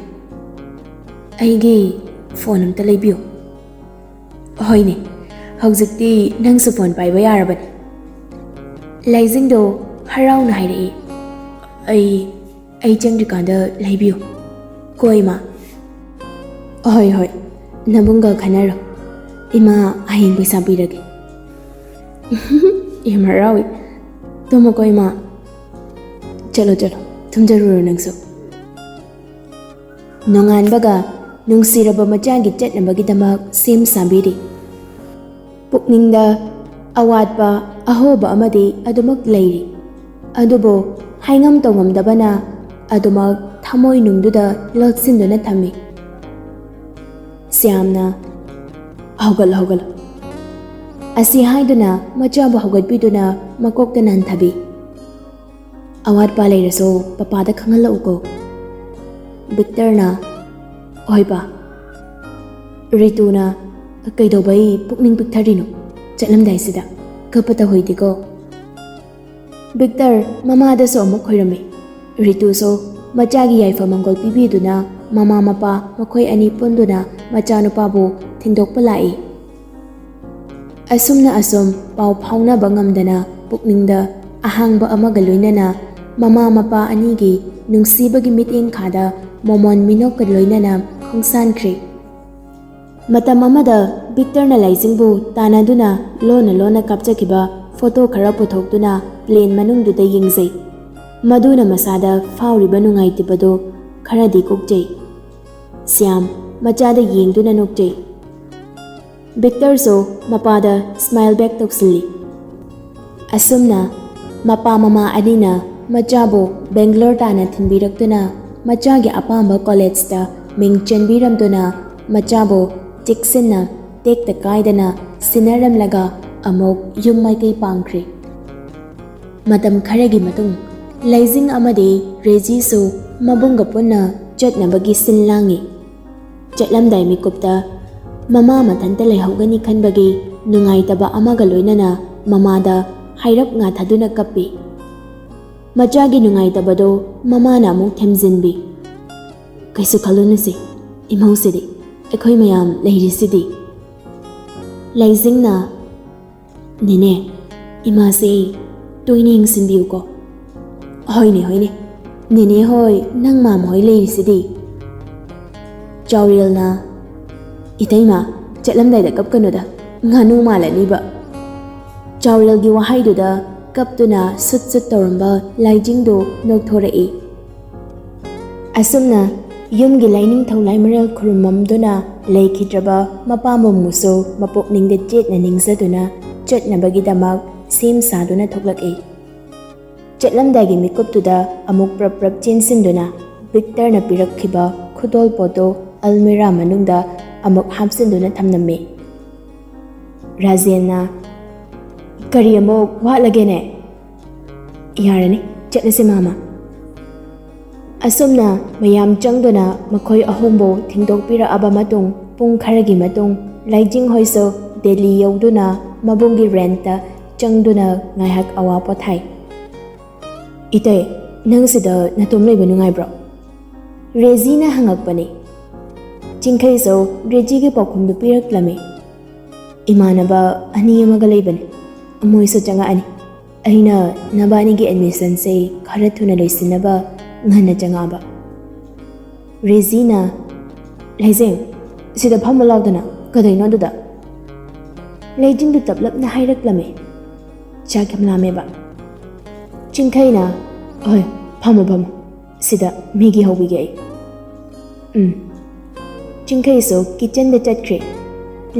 "ꯑꯩꯒꯤ ꯐꯣꯟ ꯑꯝꯇ ꯂꯩꯕꯤꯌꯨ꯫" "ꯍꯣꯏꯅꯦ, ꯍꯧꯖꯤꯛꯇꯤ ꯅꯪꯁꯨ ꯐꯣꯟ ꯄꯥꯏꯕ ꯌꯥꯔꯕꯅꯤ꯫" ꯂꯥꯏꯖꯤꯡꯗꯣ ꯍꯔꯥꯎꯅ ꯍꯥꯏꯔꯛꯏ, "ꯑꯩ, ꯑꯩ ꯆꯪꯗ꯭ꯔꯤꯀꯥꯟꯗ ꯂꯩꯕꯤꯌꯨ꯫" "ꯀꯣ ꯏꯃꯥ?" "ꯍꯣꯏ, ꯍꯣꯏ, ꯅꯕꯨꯡꯒ ꯈꯟꯅꯔꯣ꯫ ꯏꯃꯥ ꯍꯌꯦꯡ ꯄꯩꯁꯥ ꯄꯤꯔꯒꯦ꯫" "ꯌꯥꯝ ꯍꯔꯥꯎꯏ꯫ ꯇꯨꯝꯃꯣꯀꯣ ꯏꯃꯥ꯫ ꯆꯠꯂꯣ, ꯆꯠꯂꯣ, ꯇꯨꯝꯖꯔꯨꯔꯣ ꯅꯪꯁꯨ꯫" ꯅꯣꯡꯉꯥꯟꯕꯒ ꯅꯨꯡꯁꯤꯔꯕ ꯃꯆꯥꯒꯤ ꯆꯠꯅꯕꯒꯤꯗꯃꯛ ꯁꯦꯝ ꯁꯥꯕꯤꯔꯤ꯫ ꯄꯨꯛꯅꯤꯡꯗ ꯑꯋꯥꯠꯄ ꯑꯍꯣꯕ ꯑꯃꯗꯤ ꯑꯗꯨꯃꯛ ꯂꯩꯔꯤ꯫ ꯑꯗꯨꯕꯨ ꯍꯥꯏꯉꯝ ꯇꯧꯉꯝꯗꯕꯅ ꯑꯗꯨꯃꯛ ꯊꯃꯣꯏꯅꯨꯡꯗꯨꯗ ꯂꯣꯠꯁꯤꯟꯗꯨꯅ ꯊꯝꯃꯤ꯫ ꯁ꯭ꯌꯥꯝꯅ, "ꯍꯧꯒꯠꯂꯣ, ꯍꯧꯒꯠꯂꯣ꯫" ꯑꯁꯤ ꯍꯥꯏꯗꯨꯅ ꯃꯆꯥꯕꯨ ꯍꯧꯒꯠꯄꯤꯗꯨꯅ ꯃꯀꯣꯛꯇ ꯅꯥꯟꯊꯕꯤ꯫ "ꯑꯋꯥꯠꯄ ꯂꯩꯔꯁꯨ ꯄꯄꯥꯗ ꯈꯪꯍꯜꯂꯛꯎꯀꯣ꯫" ꯕꯤꯛꯇꯔꯅ, "ꯍꯣꯏ ꯄꯥ꯫" ꯔꯤꯇꯨꯅ, "ꯀꯩꯗꯧꯕꯩ ꯄꯨꯛꯅꯤꯡ ꯄꯤꯛꯊꯔꯤꯅꯣ? ꯆꯠꯂꯝꯗꯥꯏꯁꯤꯗ ꯀꯞꯄ ꯇꯧꯍꯩꯗꯦꯀꯣ꯫" ꯕꯤꯛꯇꯔ ꯃꯃꯥꯗꯁꯨ ꯑꯃꯨꯛ ꯈꯣꯏꯔꯝꯃꯤ꯫ ꯔꯤꯇꯨꯁꯨ ꯃꯆꯥꯒꯤ ꯌꯥꯏꯐ ꯃꯪꯒꯣꯜ ꯄꯤꯕꯤꯗꯨꯅ ꯃꯃꯥ ꯃꯄꯥ ꯃꯈꯣꯏ ꯑꯅꯤ ꯄꯨꯟꯗꯨꯅ ꯃꯆꯥꯅꯨꯄꯥꯕꯨ ꯊꯤꯟꯗꯣꯛꯄ ꯂꯥꯛꯏ꯫ ꯑꯁꯨꯝꯅ ꯑꯁꯨꯝ ꯄꯥꯎ ꯐꯥꯎꯅꯕ ꯉꯝꯗꯅ ꯄꯨꯛꯅꯤꯡꯗ ꯑꯍꯥꯡꯕ ꯑꯃꯒ ꯂꯣꯏꯅꯅ ꯃꯃꯥ ꯃꯄꯥ ꯑꯅꯤꯒꯤ ꯅꯨꯡꯁꯤꯕꯒꯤ ꯃꯤꯠꯌꯦꯡ ꯈꯥꯗ ꯃꯣꯃꯣꯟ ꯃꯤꯅꯣꯛꯀ ꯂꯣꯏꯅꯅ ꯈꯣꯡꯁꯥꯟꯈ꯭ꯔꯦ꯫ ꯃꯇꯝ ꯑꯃꯗ ꯕꯤꯛꯇꯔꯅ ꯂꯥꯏꯖꯤꯡꯕꯨ ꯇꯥꯟꯅꯗꯨꯅ ꯂꯣꯟꯅ ꯂꯣꯟꯅ ꯀꯥꯞꯆꯈꯤꯕ ꯐꯣꯇꯣ ꯈꯔ ꯄꯨꯊꯣꯛꯇꯨꯅ ꯄ꯭ꯂꯦꯟ ꯃꯅꯨꯡꯗꯨꯗ ꯌꯦꯡꯖꯩ꯫ ꯃꯗꯨꯅ ꯃꯁꯥꯗ ꯐꯥꯎꯔꯤꯕ ꯅꯨꯡꯉꯥꯏꯇꯕꯗꯨ ꯈꯔꯗꯤ ꯀꯣꯛꯆꯩ꯫ ꯁ꯭ꯌꯥꯝ ꯃꯆꯥꯗ ꯌꯦꯡꯗꯨꯅ ꯅꯣꯛꯆꯩ꯫ ꯕꯤꯛꯇꯔꯁꯨ ꯃꯄꯥꯗ ꯁ꯭ꯃꯥꯏꯜ ꯕꯦꯛ ꯇꯧꯁꯤꯜꯂꯤ꯫ ꯑꯁꯨꯝꯅ ꯃꯄꯥ ꯃꯃꯥ ꯑꯅꯤꯅ ꯃꯆꯥꯕꯨ ꯕꯦꯡꯒ꯭ꯂꯣꯔ ꯇꯥꯟꯅ ꯊꯤꯟꯕꯤꯔꯛꯇꯨꯅ ꯃꯆꯥꯒꯤ ꯑꯄꯥꯝꯕ ꯀꯣꯂꯦꯖꯇ ꯃꯤꯡ ꯆꯟꯕꯤꯔꯝꯗꯨꯅ ꯃꯆꯥꯕꯨ ꯆꯦꯛꯁꯤꯟꯅ ꯇꯦꯛꯇ ꯀꯥꯏꯗꯅ ꯁꯤꯟꯅꯔꯝꯂꯒ ꯑꯃꯨꯛ ꯌꯨꯝ ꯃꯥꯏꯀꯩ ꯄꯥꯡꯈ꯭ꯔꯦ꯫ ꯃꯇꯝ ꯈꯔꯒꯤ ꯃꯇꯨꯡ ꯂꯩꯖꯤꯡ ꯑꯃꯗꯤ ꯔꯦꯖꯤꯁꯨ ꯃꯕꯨꯡꯒ ꯄꯨꯟꯅ ꯆꯠꯅꯕꯒꯤ ꯁꯤꯜ ꯂꯥꯡꯉꯤ꯫ ꯆꯠꯂꯝꯗꯥꯏ ꯃꯤꯀꯨꯞꯇ ꯃꯃꯥ ꯃꯊꯟꯇ ꯂꯩꯍꯧꯒꯅꯤ ꯈꯟꯕꯒꯤ ꯅꯨꯡꯉꯥꯏꯇꯕ ꯑꯃꯒ ꯂꯣꯏꯅꯅ ꯃꯃꯥꯗ ꯍꯥꯏꯔꯞ ꯉꯥꯊꯗꯨꯅ ꯀꯞꯄꯤ꯫ ꯃꯆꯥꯒꯤ ꯅꯨꯡꯉꯥꯏꯇꯕꯗꯣ ꯃꯃꯥꯅ ꯑꯃꯨꯛ ꯊꯦꯝꯖꯤꯟꯕꯤ꯫ "ꯀꯩꯁꯨ ꯈꯜꯂꯨꯅꯨꯁꯦ, ꯏꯃꯧꯁꯤꯗꯤ, ꯑꯩꯈꯣꯏ ꯃꯌꯥꯝ ꯂꯩꯔꯤꯁꯤꯗꯤ꯫" ꯂꯩꯖꯤꯡꯅ, "ꯅꯦꯅꯦ, ꯏꯃꯥꯁꯦ ꯇꯣꯏꯅ ꯌꯦꯡꯁꯤꯟꯕꯤꯌꯨꯀꯣ꯫" "ꯍꯣꯏꯅꯦ, ꯍꯣꯏꯅꯦ, ꯅꯦꯅꯦ ꯍꯣꯏ, ꯅꯪ ꯃꯥꯝ ꯍꯣꯏ ꯂꯩꯔꯤꯁꯤꯗꯤ꯫" ꯆꯥꯎꯔꯦꯜꯅ, "ꯏꯇꯩꯃ, ꯆꯠꯂꯝꯗꯥꯏꯗ ꯀꯞꯀꯅꯨꯗ, ꯉꯥꯅꯨ ꯃꯥꯜꯂꯅꯤꯕ"꯫ ꯆꯥꯎꯔꯦꯜꯒꯤ ꯋꯥꯍꯩꯗꯨꯗ ꯀꯞꯇꯨꯅ ꯁꯨꯠ ꯁꯨꯠ ꯇꯧꯔꯝꯕ ꯂꯥꯏꯖꯤꯡꯗꯨ ꯅꯣꯛꯊꯣꯔꯛꯏ꯫ ꯑꯁꯨꯝꯅ ꯌꯨꯝꯒꯤ ꯂꯥꯏꯅꯤꯡꯊꯧ ꯂꯥꯏꯃꯔꯦꯜ ꯈꯨꯔꯨꯝꯃꯝꯗꯨꯅ ꯂꯩꯈꯤꯗ꯭ꯔꯕ ꯃꯄꯥꯝꯕꯨꯁꯨ ꯃꯄꯨꯛꯅꯤꯡꯗ ꯆꯦꯠꯅ ꯅꯤꯡꯖꯗꯨꯅ ꯆꯠꯅꯕꯒꯤꯗꯃꯛ ꯁꯦꯝ ꯁꯥꯗꯨꯅ ꯊꯣꯛꯂꯛꯏ꯫ ꯆꯠꯂꯝꯗꯥꯏꯒꯤ ꯃꯤꯀꯨꯞꯇꯨꯗ ꯑꯃꯨꯛ ꯄ꯭ꯔꯞ ꯄ꯭ꯔꯞ ꯆꯦꯟꯁꯤꯟꯗꯨꯅ ꯚꯤꯛꯇꯔꯅ ꯄꯤꯔꯛꯈꯤꯕ ꯈꯨꯗꯣꯜ ꯄꯣꯠꯇꯨ ꯑꯜꯃꯤꯔꯥ ꯃꯅꯨꯡꯗ ꯑꯃꯨꯛ ꯍꯥꯞꯆꯤꯟꯗꯨꯅ ꯊꯝꯂꯝꯃꯤ꯫ ꯔꯥꯖꯦꯟꯅ, "ꯀꯔꯤ ꯑꯃꯨꯛ ꯋꯥꯠꯂꯒꯦꯅꯦ? ꯌꯥꯔꯅꯤ, ꯆꯠꯂꯁꯤ ꯃꯥꯃ"꯫ ꯑꯁꯨꯝꯅ ꯃꯌꯥꯝ ꯆꯪꯗꯨꯅ ꯃꯈꯣꯏ ꯑꯍꯨꯝꯕꯨ ꯊꯤꯟꯗꯣꯛꯄꯤꯔꯛꯑꯕ ꯃꯇꯨꯡ, ꯄꯨꯡ ꯈꯔꯒꯤ ꯃꯇꯨꯡ ꯂꯥꯏꯖꯤꯡ ꯍꯣꯏꯁꯨ ꯗꯦꯜꯂꯤ ꯌꯧꯗꯨꯅ ꯃꯕꯨꯡꯒꯤ ꯔꯦꯟꯠꯇ ꯆꯪꯗꯨꯅ ꯉꯥꯏꯍꯥꯛ ꯑꯋꯥ ꯄꯣꯊꯥꯏ꯫ "ꯏꯇꯩ, ꯅꯪ ꯁꯤꯗ ꯅꯇꯣꯝ ꯂꯩꯕ ꯅꯨꯡꯉꯥꯏꯕ꯭ꯔꯣ?" ꯔꯦꯖꯤꯅ ꯍꯪꯉꯛꯄꯅꯤ꯫ ꯆꯤꯡꯈꯩꯁꯨ ꯔꯦꯖꯤꯒꯤ ꯄꯥꯎꯈꯨꯝꯗꯨ ꯄꯤꯔꯛꯂꯝꯃꯤ꯫ "ꯏꯃꯥꯟꯅꯕ ꯑꯅꯤ ꯑꯃꯒ ꯂꯩꯕꯅꯤ, ꯃꯣꯏꯁꯨ ꯆꯪꯉꯛꯑꯅꯤ꯫ ꯑꯩꯅ ꯅꯕꯥꯅꯤꯒꯤ ꯑꯦꯗꯃꯤꯁꯟꯁꯦ ꯈꯔ ꯊꯨꯅ ꯂꯣꯏꯁꯤꯟꯅꯕ ꯉꯟꯅ ꯆꯪꯉꯛꯑꯕ"꯫ ꯔꯦꯖꯤꯅ, "ꯂꯩꯖꯤꯡ, ꯁꯤꯗ ꯐꯝꯃꯨ ꯂꯥꯎꯗꯅ, ꯀꯗꯩꯅꯣ ꯑꯗꯨꯗ?" ꯂꯩꯖꯤꯡꯗꯨ ꯇꯞꯂꯞꯅ ꯍꯥꯏꯔꯛꯂꯝꯃꯤ꯫ "ꯆꯥꯛ ꯌꯥꯝ ꯂꯥꯝꯃꯦꯕ"꯫ ꯆꯤꯡꯈꯩꯅ, "ꯍꯣꯏ, ꯐꯝꯃꯣ, ꯐꯝꯃꯣ꯫ ꯁꯤꯗ ꯃꯦꯒꯤ ꯍꯧꯕꯤꯒꯦ ꯑꯩ"꯫ ꯎꯝ꯫ ꯆꯤꯡꯈꯩꯁꯨ ꯀꯤꯠꯆꯟꯗ ꯆꯠꯈ꯭ꯔꯦ꯫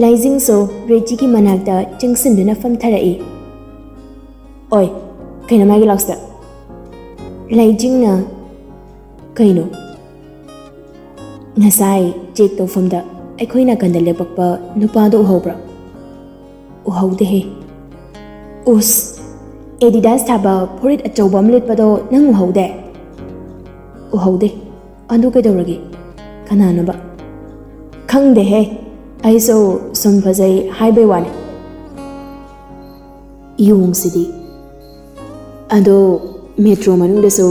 ꯂꯥꯏꯖꯤꯡꯁꯨ ꯔꯦꯖꯤꯒꯤ ꯃꯅꯥꯛꯇ ꯆꯪꯁꯤꯟꯗꯨꯅ ꯐꯝꯊꯔꯛꯏ꯫ "ꯑꯣꯏ, ꯀꯩꯅꯣ ꯃꯥꯒꯤ ꯂꯥꯎꯁꯇ?" ꯂꯥꯏꯖꯤꯡꯅ, "ꯀꯩꯅꯣ?" "ꯉꯁꯥꯏ ꯆꯦꯛ ꯇꯧꯐꯝꯗ ꯑꯩꯈꯣꯏ ꯅꯥꯀꯟꯗ ꯂꯦꯞꯄꯛꯄ ꯅꯨꯄꯥꯗꯣ ꯎꯍꯧꯕ꯭ꯔꯥ?" "ꯎꯍꯧꯗꯦꯍꯦ"꯫ "ꯎꯁ, ꯑꯦꯗꯤꯗꯥꯁ ꯊꯥꯕ ꯐꯨꯔꯤꯠ ꯑꯆꯧꯕ ꯑꯃ ꯂꯤꯠꯄꯗꯣ ꯅꯪ ꯎꯍꯧꯗꯦ?" "ꯎꯍꯧꯗꯦ꯫ ꯑꯗꯨ ꯀꯩꯗꯧꯔꯒꯦ? ꯀꯅꯥꯅꯣꯕ?" "ꯈꯪꯗꯦꯍꯦ, ꯑꯩꯁꯨ ꯁꯨꯝ ꯐꯖꯩ ꯍꯥꯏꯕꯩ ꯋꯥꯅꯤ"꯫ ꯌꯣꯡꯁꯤꯗꯤ꯫ "ꯑꯗꯣ ꯃꯦꯇ꯭ꯔꯣ ꯃꯅꯨꯡꯗꯁꯨ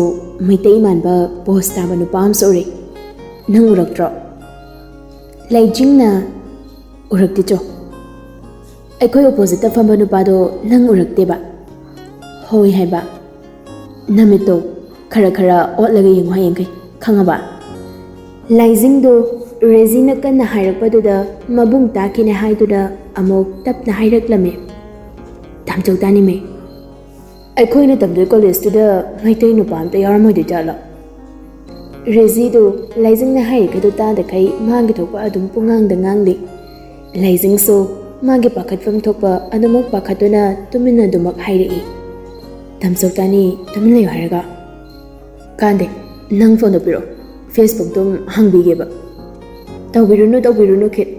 ꯃꯩꯇꯩ ꯃꯥꯟꯕ ꯄꯣꯁ ꯇꯥꯕ ꯅꯨꯄꯥ ꯑꯃꯁꯨ ꯎꯔꯦ꯫ ꯅꯪ ꯎꯔꯛꯇ꯭ꯔꯣ?" ꯂꯩꯖꯤꯡꯅ, "ꯎꯔꯛꯇꯦ ꯆꯣ꯫ ꯑꯩꯈꯣꯏ ꯑꯣꯄꯣꯖꯤꯠꯇ ꯐꯝꯕ ꯅꯨꯄꯥꯗꯣ ꯅꯪ ꯎꯔꯛꯇꯦꯕ?" "ꯍꯣꯏ" ꯍꯥꯏꯕ꯫ "ꯅꯃꯤꯠꯇꯣ ꯈꯔ ꯈꯔ ꯑꯣꯠꯂꯒ ꯌꯦꯡꯉꯨ ꯍꯌꯦꯡꯈꯩ, ꯈꯪꯉꯕ?" ꯂꯥꯏꯖꯤꯡꯗꯣ ꯔꯦꯖꯤꯅ ꯀꯟꯅ ꯍꯥꯏꯔꯛꯄꯗꯨꯗ ꯃꯕꯨꯡ ꯇꯥꯈꯤꯅꯦ ꯍꯥꯏꯗꯨꯅ ꯑꯃꯨꯛ ꯇꯞꯅ ꯍꯥꯏꯔꯛꯂꯝꯃꯤ꯫ "ꯇꯥꯝꯆꯧ ꯇꯥꯅꯤꯃꯦ, ꯑꯩꯈꯣꯏꯅ ꯇꯝꯗꯣꯏ ꯀꯣꯂꯦꯖꯇꯨꯗ ꯃꯩꯇꯩ ꯅꯨꯄꯥ ꯑꯝꯇ ꯌꯥꯎꯔꯝꯃꯣꯏꯗꯣꯏ ꯖꯥꯠꯂꯣ?" ꯔꯦꯖꯤꯗꯨ ꯂꯥꯏꯖꯤꯡꯅ ꯍꯥꯏꯔꯤꯈꯩꯗꯨ ꯇꯥꯗꯈꯩ ꯃꯥꯒꯤ ꯊꯣꯛꯄ ꯑꯗꯨꯝ ꯄꯨꯡꯉꯥꯡꯗ ꯉꯥꯡꯂꯤ꯫ ꯂꯥꯏꯖꯤꯡꯁꯨ ꯃꯥꯒꯤ ꯄꯥꯈꯠꯐꯝ ꯊꯣꯛꯄ ꯑꯗꯨꯃꯛ ꯄꯥꯈꯠꯇꯨꯅ ꯇꯨꯃꯤꯟꯅ ꯑꯗꯨꯃꯛ ꯍꯥꯏꯔꯛꯏ꯫ "ꯇꯥꯝꯆꯧ ꯇꯥꯅꯤ, ꯇꯨꯃꯤꯟ ꯂꯩꯌꯨ ꯍꯥꯏꯔꯒ?" "ꯀꯥꯟꯗꯦ, ꯅꯪ ꯐꯣꯟꯗꯣ ꯄꯤꯔꯛꯑꯣ, ꯐꯦꯁꯕꯨꯛꯇꯣ ꯑꯃꯨꯛ ꯍꯥꯡꯕꯤꯒꯦꯕ꯫ ꯇꯧꯕꯤꯔꯨꯅꯨ, ꯇꯧꯕꯤꯔꯨꯅꯨ ꯈꯤꯠ,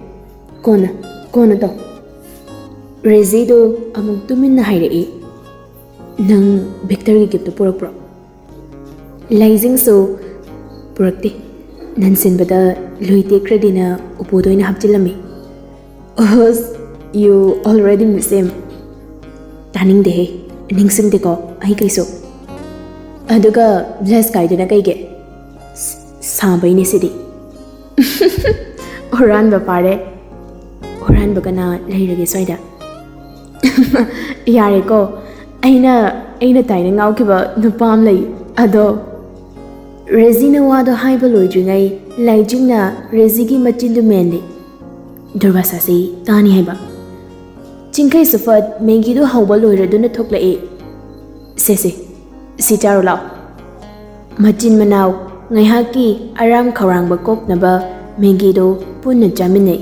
ꯀꯣꯟꯅ, ꯀꯣꯟꯅ ꯇꯧ꯫" ꯔꯦꯖꯤꯗꯣ ꯑꯃꯨꯛ ꯇꯨꯃꯤꯟꯅ ꯍꯥꯏꯔꯛꯏ꯫ "ꯅꯪ ꯚꯤꯛꯇꯔꯒꯤ ꯒꯤꯐꯇꯨ ꯄꯨꯔꯛꯄ꯭ꯔꯣ?" ꯂꯥꯏꯖꯤꯡꯁꯨ ꯄꯨꯔꯛꯇꯦ꯫ ꯅꯟꯁꯤꯟꯕꯗ ꯂꯨꯏ ꯇꯦꯛꯈ꯭ꯔꯗꯤꯅ ꯎꯄꯨꯗ ꯑꯣꯏꯅ ꯍꯥꯞꯆꯤꯜꯂꯝꯃꯤ꯫ "Oh, you already miss him?" "ꯇꯥꯅꯤꯡꯗꯦꯍꯦ, ꯅꯤꯡꯁꯤꯡꯗꯦꯀꯣ ꯑꯩ ꯀꯩꯁꯨ꯫ ꯑꯗꯨꯒ ꯕ꯭ꯂꯦꯁ ꯀꯥꯏꯗꯨꯅ ꯀꯩꯒꯤ?" "ꯁ-, ꯁꯥꯕꯩꯅꯦ ꯁꯤꯗꯤ꯫" "ꯍꯨꯔꯥꯟꯕ ꯐꯥꯔꯦ꯫ ꯍꯨꯔꯥꯟꯕ ꯀꯅꯥ ꯂꯩꯔꯒꯦ ꯁ꯭ꯋꯥꯏꯗ?" "ꯌꯥꯔꯦꯀꯣ, ꯑꯩꯅ, ꯑꯩꯅ ꯇꯥꯏꯅ ꯉꯥꯎꯈꯤꯕ ꯅꯨꯄꯥ ꯑꯃ ꯂꯩ ꯑꯗꯣ꯫" ꯔꯦꯖꯤꯅ ꯋꯥꯗꯣ ꯍꯥꯏꯕ ꯂꯣꯏꯗ꯭ꯔꯤꯉꯩ ꯂꯥꯏꯖꯤꯡꯅ ꯔꯦꯖꯤꯒꯤ ꯃꯆꯤꯟꯗꯨ ꯃꯦꯟꯂꯤ꯫ "ꯗꯨꯔꯕꯥꯁꯥꯁꯤ ꯇꯥꯅꯤ ꯍꯥꯏꯕ꯫ ꯆꯤꯡꯈꯩ ꯁꯨꯐꯠ ꯃꯦꯒꯤꯗꯨ ꯍꯧꯕ ꯂꯣꯏꯔꯗꯨꯅ ꯊꯣꯛꯂꯛꯏ꯫ ꯁꯦ ꯁꯦ, ꯁꯤ ꯆꯥꯔꯨ ꯂꯥꯛꯑꯣ꯫" ꯃꯆꯤꯟ ꯃꯅꯥꯎ ꯉꯥꯏꯍꯥꯛꯀꯤ ꯑꯔꯥꯝ ꯈꯧꯔꯥꯡꯕ ꯀꯣꯛꯅꯕ ꯃꯦꯒꯤꯗꯨ ꯄꯨꯟꯅ ꯆꯥꯃꯤꯟꯅꯩ꯫